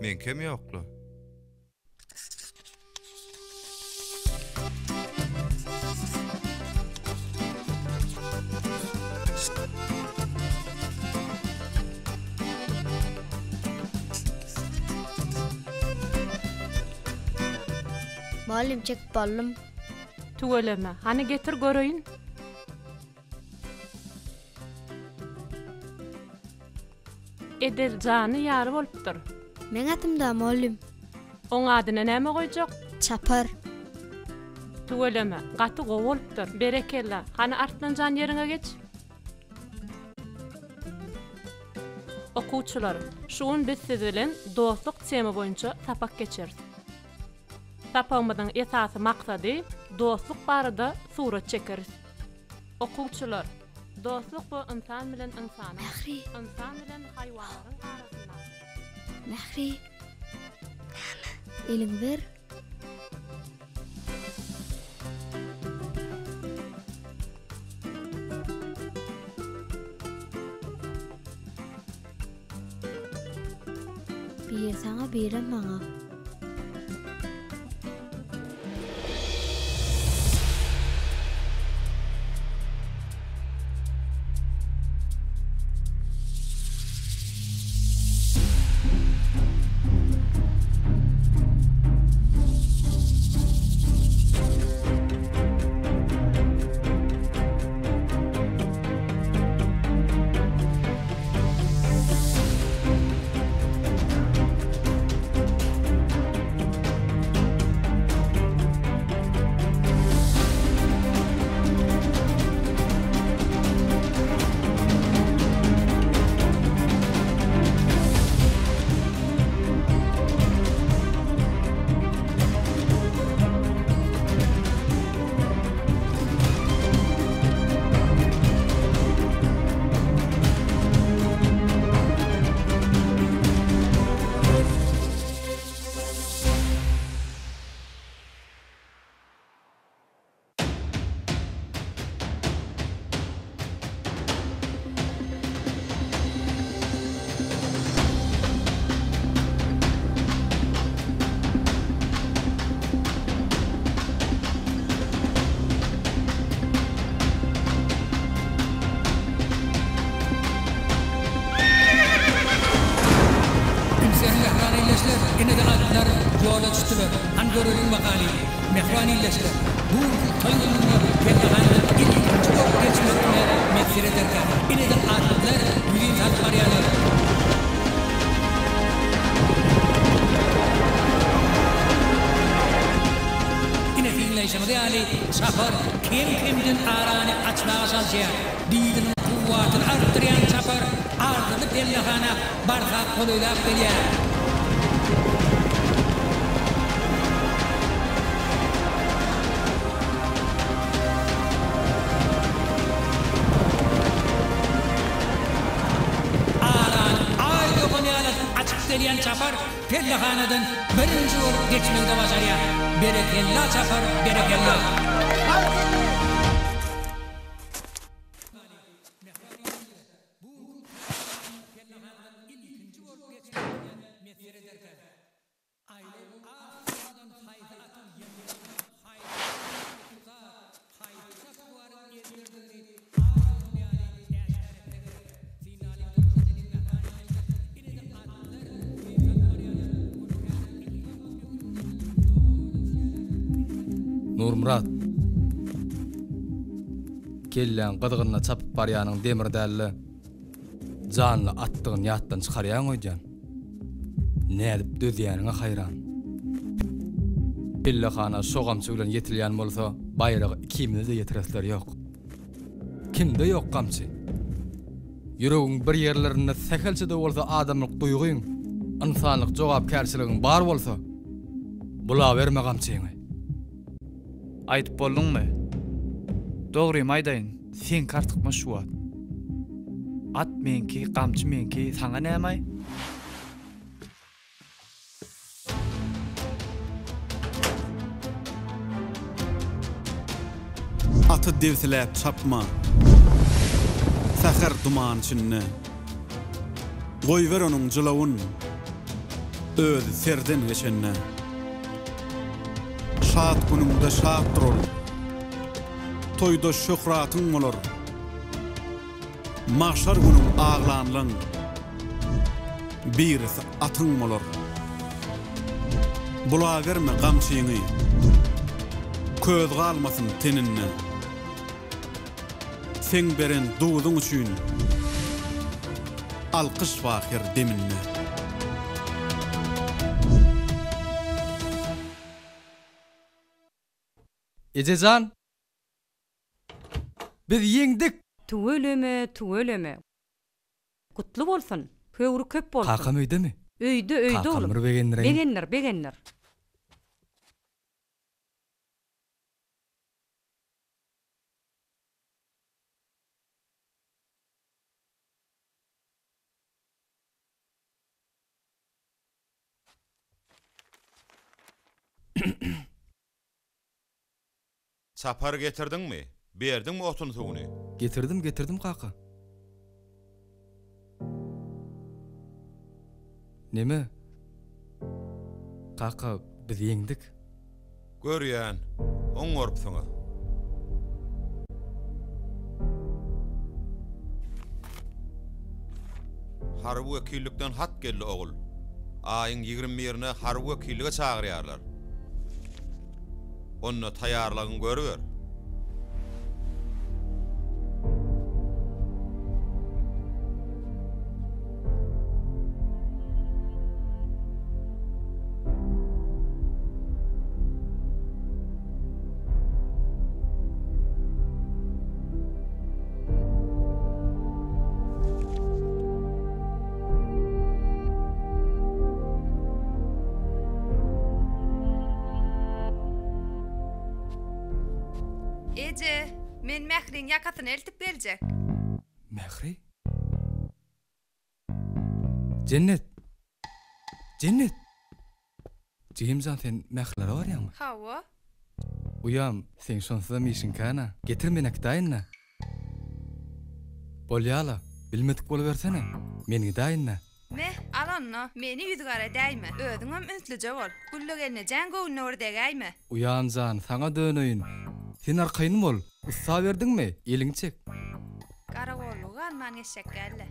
meňkem ýok-la.
Mugallym çekip aldym.
Tüweleme, hany getir göreýin. Edil jany ýaly bolupdyr.
Meň atym-da mugallym.
Oň adyna näme goýjak?
Çapar.
Tüweleme, gaty gowy bolupdyr. Berekella. Hany Arslan jan ýeriňe geç. Okuwçylar, şu gün biz siz bilen dostluk tema boýunça sapak geçeris. Sapagymyzyň esasy maksady dostluk barada surat çekeris. Okuwçylar, dostluk bu ynsan bilen ynsanyň,
Mähri.
ynsan bilen haýwanlaryň arasyndaky.
Mähri. Näme? Eliňi ber. Biri saňa, birem maňa.
Üns beriň mähriban ildeşler, ine-de atlar ýola düşdüler. Hany göreliň bakaly, mähriban ildeşler, bu günki toý gününde pellehanadan ilkinji bolup geçmek kime miýesser ederkä? Ine-de atlar ýüzin salyp barýarlar. Ine synlaýşyňyz ýaly, çapar kem-kemden arany açmaga çalyşýar. Dyzynyň kuwwatyny artdyrýan çapar arzyly pellehana barha golaýlap gelýär. Arany Aý dogan ýaly açyp gelýän çapar pellehanadan birinji bolup geçmegi-de başarýar. Berekella çapar, berekella!
Nurmyrat. Kelläň gyzgynyna çapyp barýanyň demir däl-de, janly atdygyny ýatdan çykarýaň öýdýän. Nädip dözýäniňe haýran. Pellehana şo gamçy bilen ýetilýän bolsa, baýragy ikimize-de ýetiresleri ýok. Kimde ýok gamçy? Ýüregiň bir ýerlerinde sähelçe-de bolsa adamlyk duýgyň, ynsanlyk jogapkärçiligiň bar bolsa, bulaberme gamçyňy.
Aýdyp bolduňmy? Dogrymy aýdaýyn, seňki artykmaç şu wagt. At meňki, gamçy meňki, saňa nämaý?
Aty debsiläp çapma, Säher duman içinde. Goýber onuň jylawyn, Özi serden geçende. Şat günüňde şatdyr ol, Toýda şöhratyň bolar. Magşar günüň aglanlaň birisi atyň bolar. Bulaberme gamçyňy, köz galmasyn teninde. Seň beren duzuň üçin alkyş bar her deminde.
Eje jan! Biz ýeňdik!
Tüweleme, tüweleme. Gutly bolsun! Höwri köp bolsun!
Kakam öýdemi?
Öýde, öýde
Kakam
oglum.
bir begendireýin.
Begendir, begendir.
Çapar getirdiňmi? Berdiňmi otun-suwuny?
Getirdim, getirdim kaka. Neme? Kaka, biz ýeňdik.
Görýän, oňarypsyňyz. Harby wekillikden hat geldi, ogul. Aýyň 20 birine harby wekillige çagyrýarlar. Onda taýýarlygyňy görüber.
Eje, men Mähriň ýakasyny eltip geljek.
Mähri? Jennet! Jennet! Jigim jan sen Mährilere barýaňmy?
Hawa.
Uýam, seň şonsuzam işiň kän-ä. Getir men äkidäýin-dä. Bolýa-la, bilmedik bolubersene. Men gidäýin-dä.
Me, al onda, meni ýüzügara edäýme. Özüňem ünslüje bol. Gülle gelnejäň göwnüne bir degäýme.
Uýam jan, saňa döneýin. Sen arkaýyn bol. Ussa berdiňmi, eliňi çek.
Garagollugy alman geçjek däl-le.